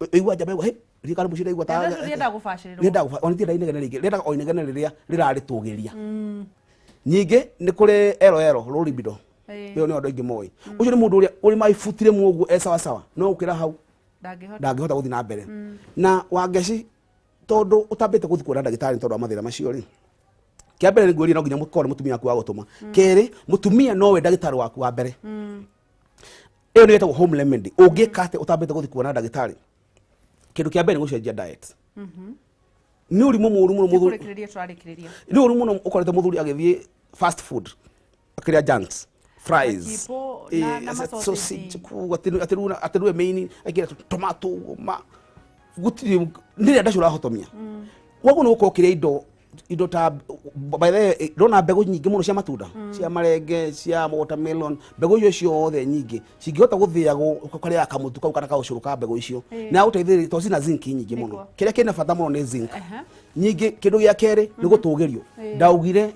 Ĩigua njamba ĩgua, rĩrĩa mũici ndaigua ta rĩendaga gũbacĩrĩrwo. Rĩendaga ona rĩtiendaga inegene rĩingĩ, rĩendaga o inegene rĩrĩa rĩrarĩtũgĩria. Ningĩ nĩ kũrĩ LL, low libido. Ĩyo nĩ andũ aingĩ moĩ. Ũcio nĩ mũndũ ũrĩa ũrĩ maibutire mũguo e sawa sawa, no gũkĩra hau ndangĩhota gũthiĩ na mbere. Na Wangeci, tondũ ũtambĩte gũthiĩ kuona ndagĩtarĩ tondũ wa mathĩna macio rĩ, kĩa mbere nĩ ngwĩrire no nginya mũkorwo nĩ mũtumia waku wa gũtũma. Kerĩ, mũtumia nowe ndagĩtarĩ waku wa mbere. Ĩyo nĩ ĩtagwo home remedy. Ũngĩka atĩa ũtambĩte gũthiĩ kuona ndagĩtarĩ? Kĩndũ kĩa mbere nĩ gũcenjia diet. Nĩ ũrimũ mũũru mũno mũthuri. Nĩ ũru mũno ũkorete mũthuri agĩthiĩ fast food, akĩrĩa junks, fries, sausage, atĩ rĩu main akĩrĩa tomato ma gũtirĩ nĩ ndacio ũrahotomia. Koguo nĩ gũkorwo ũkĩrĩa indo ta by the way, ndona mbegũ nyingĩ mũno cia matunda, cia marenge, cia watermelon, mbegũ icio ciothe nyingĩ cingĩhota gũthĩagwo ũkarĩaga kamũtu kau kana kaũcũrũ ka mbegũ icio, nĩ agũteithĩrĩria tondũ cina zinc nyingĩ mũno. Kĩrĩa kĩna bata mũno nĩ zinc. Nyingĩ kĩndũ gĩa kerĩ nĩ gũtũgĩrio. Ndaugire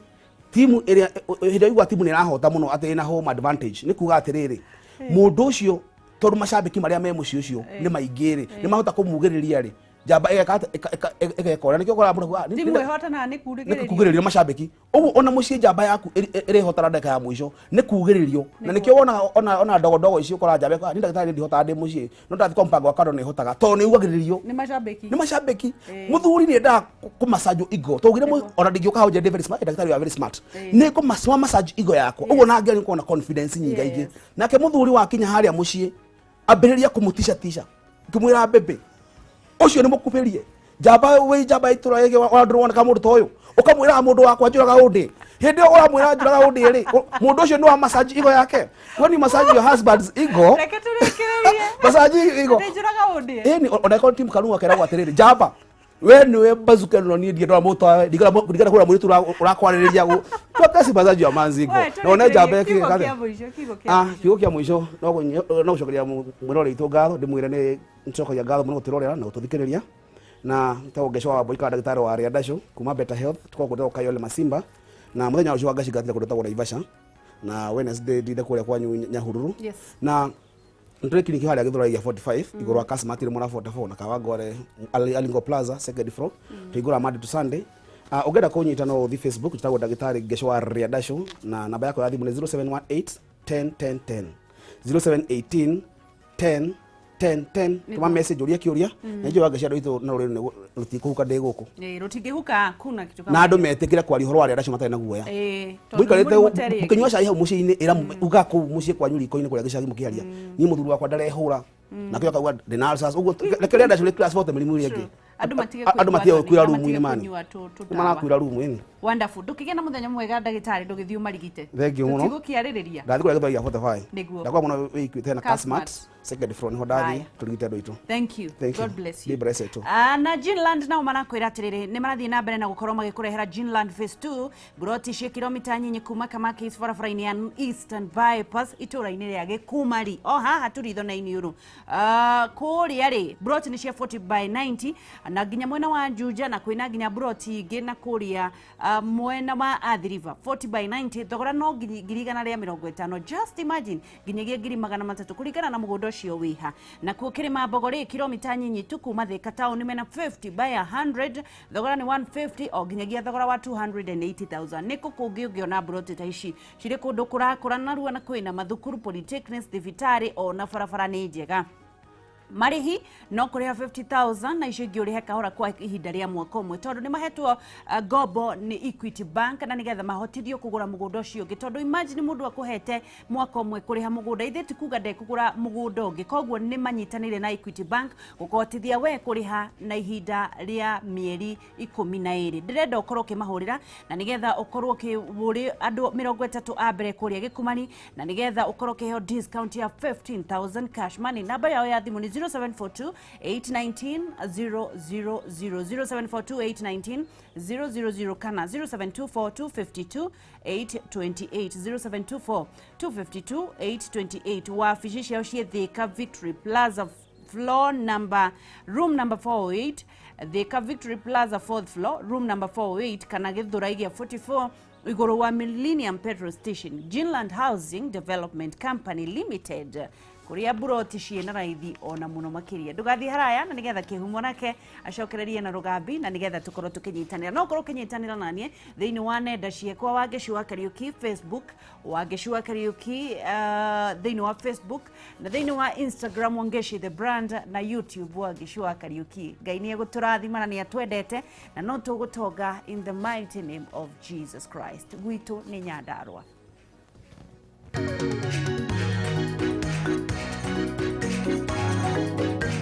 timu ĩrĩa hĩndĩ ĩrĩa timu nĩ ĩrahota mũno atĩ ĩna home advantage, nĩ kuga atĩrĩrĩ, mũndũ ũcio tondũ macambĩki marĩa me mũciĩ ũcio nĩ maingĩ rĩ, nĩ mahota kũmugĩrĩria rĩ, njamba ĩgeka ĩgeka nĩkĩo ũkoraga mũndũ timu ĩhotanaga nĩ kurugĩrĩrio, kugĩrĩrio macambĩki. Ũguo ona mũciĩ njamba yaku ĩrĩhotana ndagĩka ya mũico nĩ kugĩrĩrio, na nĩkĩo wonaga ona ndogo ndogo icio ũkoraga njamba ĩkoiga, "Niĩ ndagĩtarĩ ndihotaga ndĩ mũciĩ, no ndathiĩ kwa mpango wa kando nĩhotaga," tondũ nĩ ugagĩrĩrio nĩ macambĩki. Nĩ macambĩki. Mũthuri nĩ endaga kũmassage ego, tondũ ona ndingĩũka hau nje ndĩ very smart, ndagĩtarĩ you are very smart, nĩ kũma massage ego yakwa ũguo na ngĩaria nĩkuona confidence nyingaingĩ. Nake mũthuri wakinya harĩa mũciĩ ambĩrĩria kũmũtica tica, ngĩmwĩra mbembe ũcio nĩ mũkubĩrie njamba wĩ njamba itũra rĩngĩ wa ndũroneka mũndũ ta ũyũ, ũkamwĩraga mũndũ wakwa njũraga ũndĩ. Hĩndĩ ĩyo ũramwĩra njũraga ũndĩ rĩ, mũndũ ũcio nĩ wa massage ego yake. When you massage your husband's ego, reke tũrĩkĩrĩrie, massage ego njũraga ũndĩ. Ĩni ona ĩkorwo timu Karungu akeragwo atĩrĩrĩ, njamba we nĩwe bazuka no niĩ ndienda mũtwa ndigana kũra mũirĩtu ũrakwarĩrĩria gũ twakasi massage your man's ego na one njamba ĩkĩgĩka kiugo kĩa mũico no gũcokeria mwĩrore witũ ngatho, ndĩmwĩre nĩ ncokagia ngatho mũno gũtwĩrorera na gũtũthikĩrĩria. Na tagwo Ngeco wa Wambui kana ndagĩtarĩ wa Rĩandacũ kuma Better Health, tukoragwo kũndũ Kayole Masimba, na mũthenya ũcio wa Ngaci ngathire kũndũ tagwo Naivasha, na Wednesday ndinde kũrĩa kwanyu Nyahururu. Na nĩtũrĩ kiriniki harĩa Gĩthũrai gĩa 45 igũrũ wa Kasmart Mora 44 na Kawangware Alingo Plaza second floor. Tũhingũraga Monday to Sunday. Ũngĩenda kũnyita no ũthiĩ Facebook, njĩtagwo ndagĩtarĩ Ngeco wa Rĩandacũ, na namba yakwa ya thimũ nĩ 0718 10 10 10, 0718 10 10 10. Tũma message ũrie kĩũria, na njũĩ Wangeci andũ aitũ na rũrĩrĩ rũtikũhuka ndĩ gũkũ. Rũtingĩhuka kuna kitu kama na andũ metĩkĩre kwaria ũhoro wa Rĩandacũ matarĩ na guoya. Mũikarĩte mũkĩnyua cai hau mũciĩ-inĩ, ĩra uga kũu mũciĩ kwanyu riko-inĩ kũrĩa gĩcagi mũkĩaria, niĩ mũthuri wakwa ndarehũra, nakĩo akauga ndĩna ulcers ũguo, reke Rĩandacũ rĩ class 4 mĩrimũ ĩrĩa ĩngĩ. Andũ matige gũkuĩra rumu-inĩ mani marakuĩra rumu ĩni. Wonderful. Ndũkĩgĩe na mũthenya mwega ndagĩtarĩ, ndũgĩthiĩ ũmarigite. Thank you mũno. Tũtigũkĩarĩrĩria. Ndathiĩ kũrĩa Gĩthweri gĩa 45. Nĩguo. Ndakwa mũno wĩikuĩte na Kasmart second floor nĩho ndathiĩ tũrigite andũ aitũ. Thank you. Thank you. God bless you. Be blessed too. Na Ginland nao marakwĩra atĩrĩrĩ, nĩ marathiĩ na mbere na gũkorwo magĩkũrehera Ginland Phase 2, mburoti cia kilomita nyinyi kuma Kamakis barabara-inĩ ya Eastern Bypass itũũra-inĩ rĩa Gĩkumari o haha tũritho na Iniũrũ. Kũrĩa rĩ mburoti nĩ cia 40 by 90 na nginya mwena wa Juja, na kwĩna nginya mburoti ingĩ na kũrĩa mwena wa Athi River 40 by 90, thogora no 150,000, just imagine, nginyagia 300,000 kũringana na mũgũnda. ũcio wĩha. Nakuo Kĩrĩma Mbogori kilomita nyinyi tu kuma Thika town, mena 50 by 100, thogora nĩ 150 o nginyagia thogora wa 280,000. Nĩkũ kũngĩ ũngĩona mburoti ta ici cirĩ kũndũ kũrakũra narua na kwĩna mathukuru, polytechnics, thibitarĩ ona barabara nĩ njega. Marĩhi no kũrĩha 50,000 na icio ingĩ ũrĩhe kahora kwa ihinda rĩa mwaka ũmwe, tondũ nĩ mahetwo ngombo nĩ Equity Bank na nĩgetha mahotithio kũgũra mũgũnda ũcio ũngĩ. Tondũ imagine mũndũ akũhete mwaka ũmwe kũrĩha mũgũnda, ithe ti kuga ndekũgũra mũgũnda ũngĩ. Koguo nĩ manyitanĩire na Equity Bank gũkũhotithia we kũrĩha na ihinda rĩa mĩeri 12. Ndĩrenda ũkorwo ũkĩmahũrĩra na nĩgetha ũkorwo ũkĩũrĩ andũ 30 a mbere kũrĩa Gĩkumani, na nĩgetha ũkorwo ũkĩheo discount ya 15,000 cash money. Namba yao ya thimũ nĩ 0742 819 000, 0742 819 000 kana 0724 252 828, 0724 252 828. Wabici ciao ciĩ Thika Victory Plaza, floor number, room number 408, Thika Victory Plaza 4th floor, room number 408, kana Githurai gĩa 44 igũrũ wa Millennium Petrol Station. Ginland Housing Development Company Limited, kuria buroti ciĩna raithi ona mũno makĩria. Ndũgathiĩ haraya na nĩgetha Kĩhumo nake acokererie na rũgambi, na nĩgetha tũkorwo tũkĩnyitanĩra. No ũkorwo ũkĩnyitanĩra naniĩ thĩinĩ wa nenda ciakwa, Wangeci wa Kariuki Facebook, Wangeci wa Kariuki thĩinĩ wa Facebook, na thĩinĩ wa Instagram Wangeci the brand, na YouTube Wangeci wa Kariuki. Ngai nĩ egũtũrathima na nĩ atwendete, na no tũgũtonga in the mighty name of Jesus Christ. Gwitũ nĩ Nyandarua.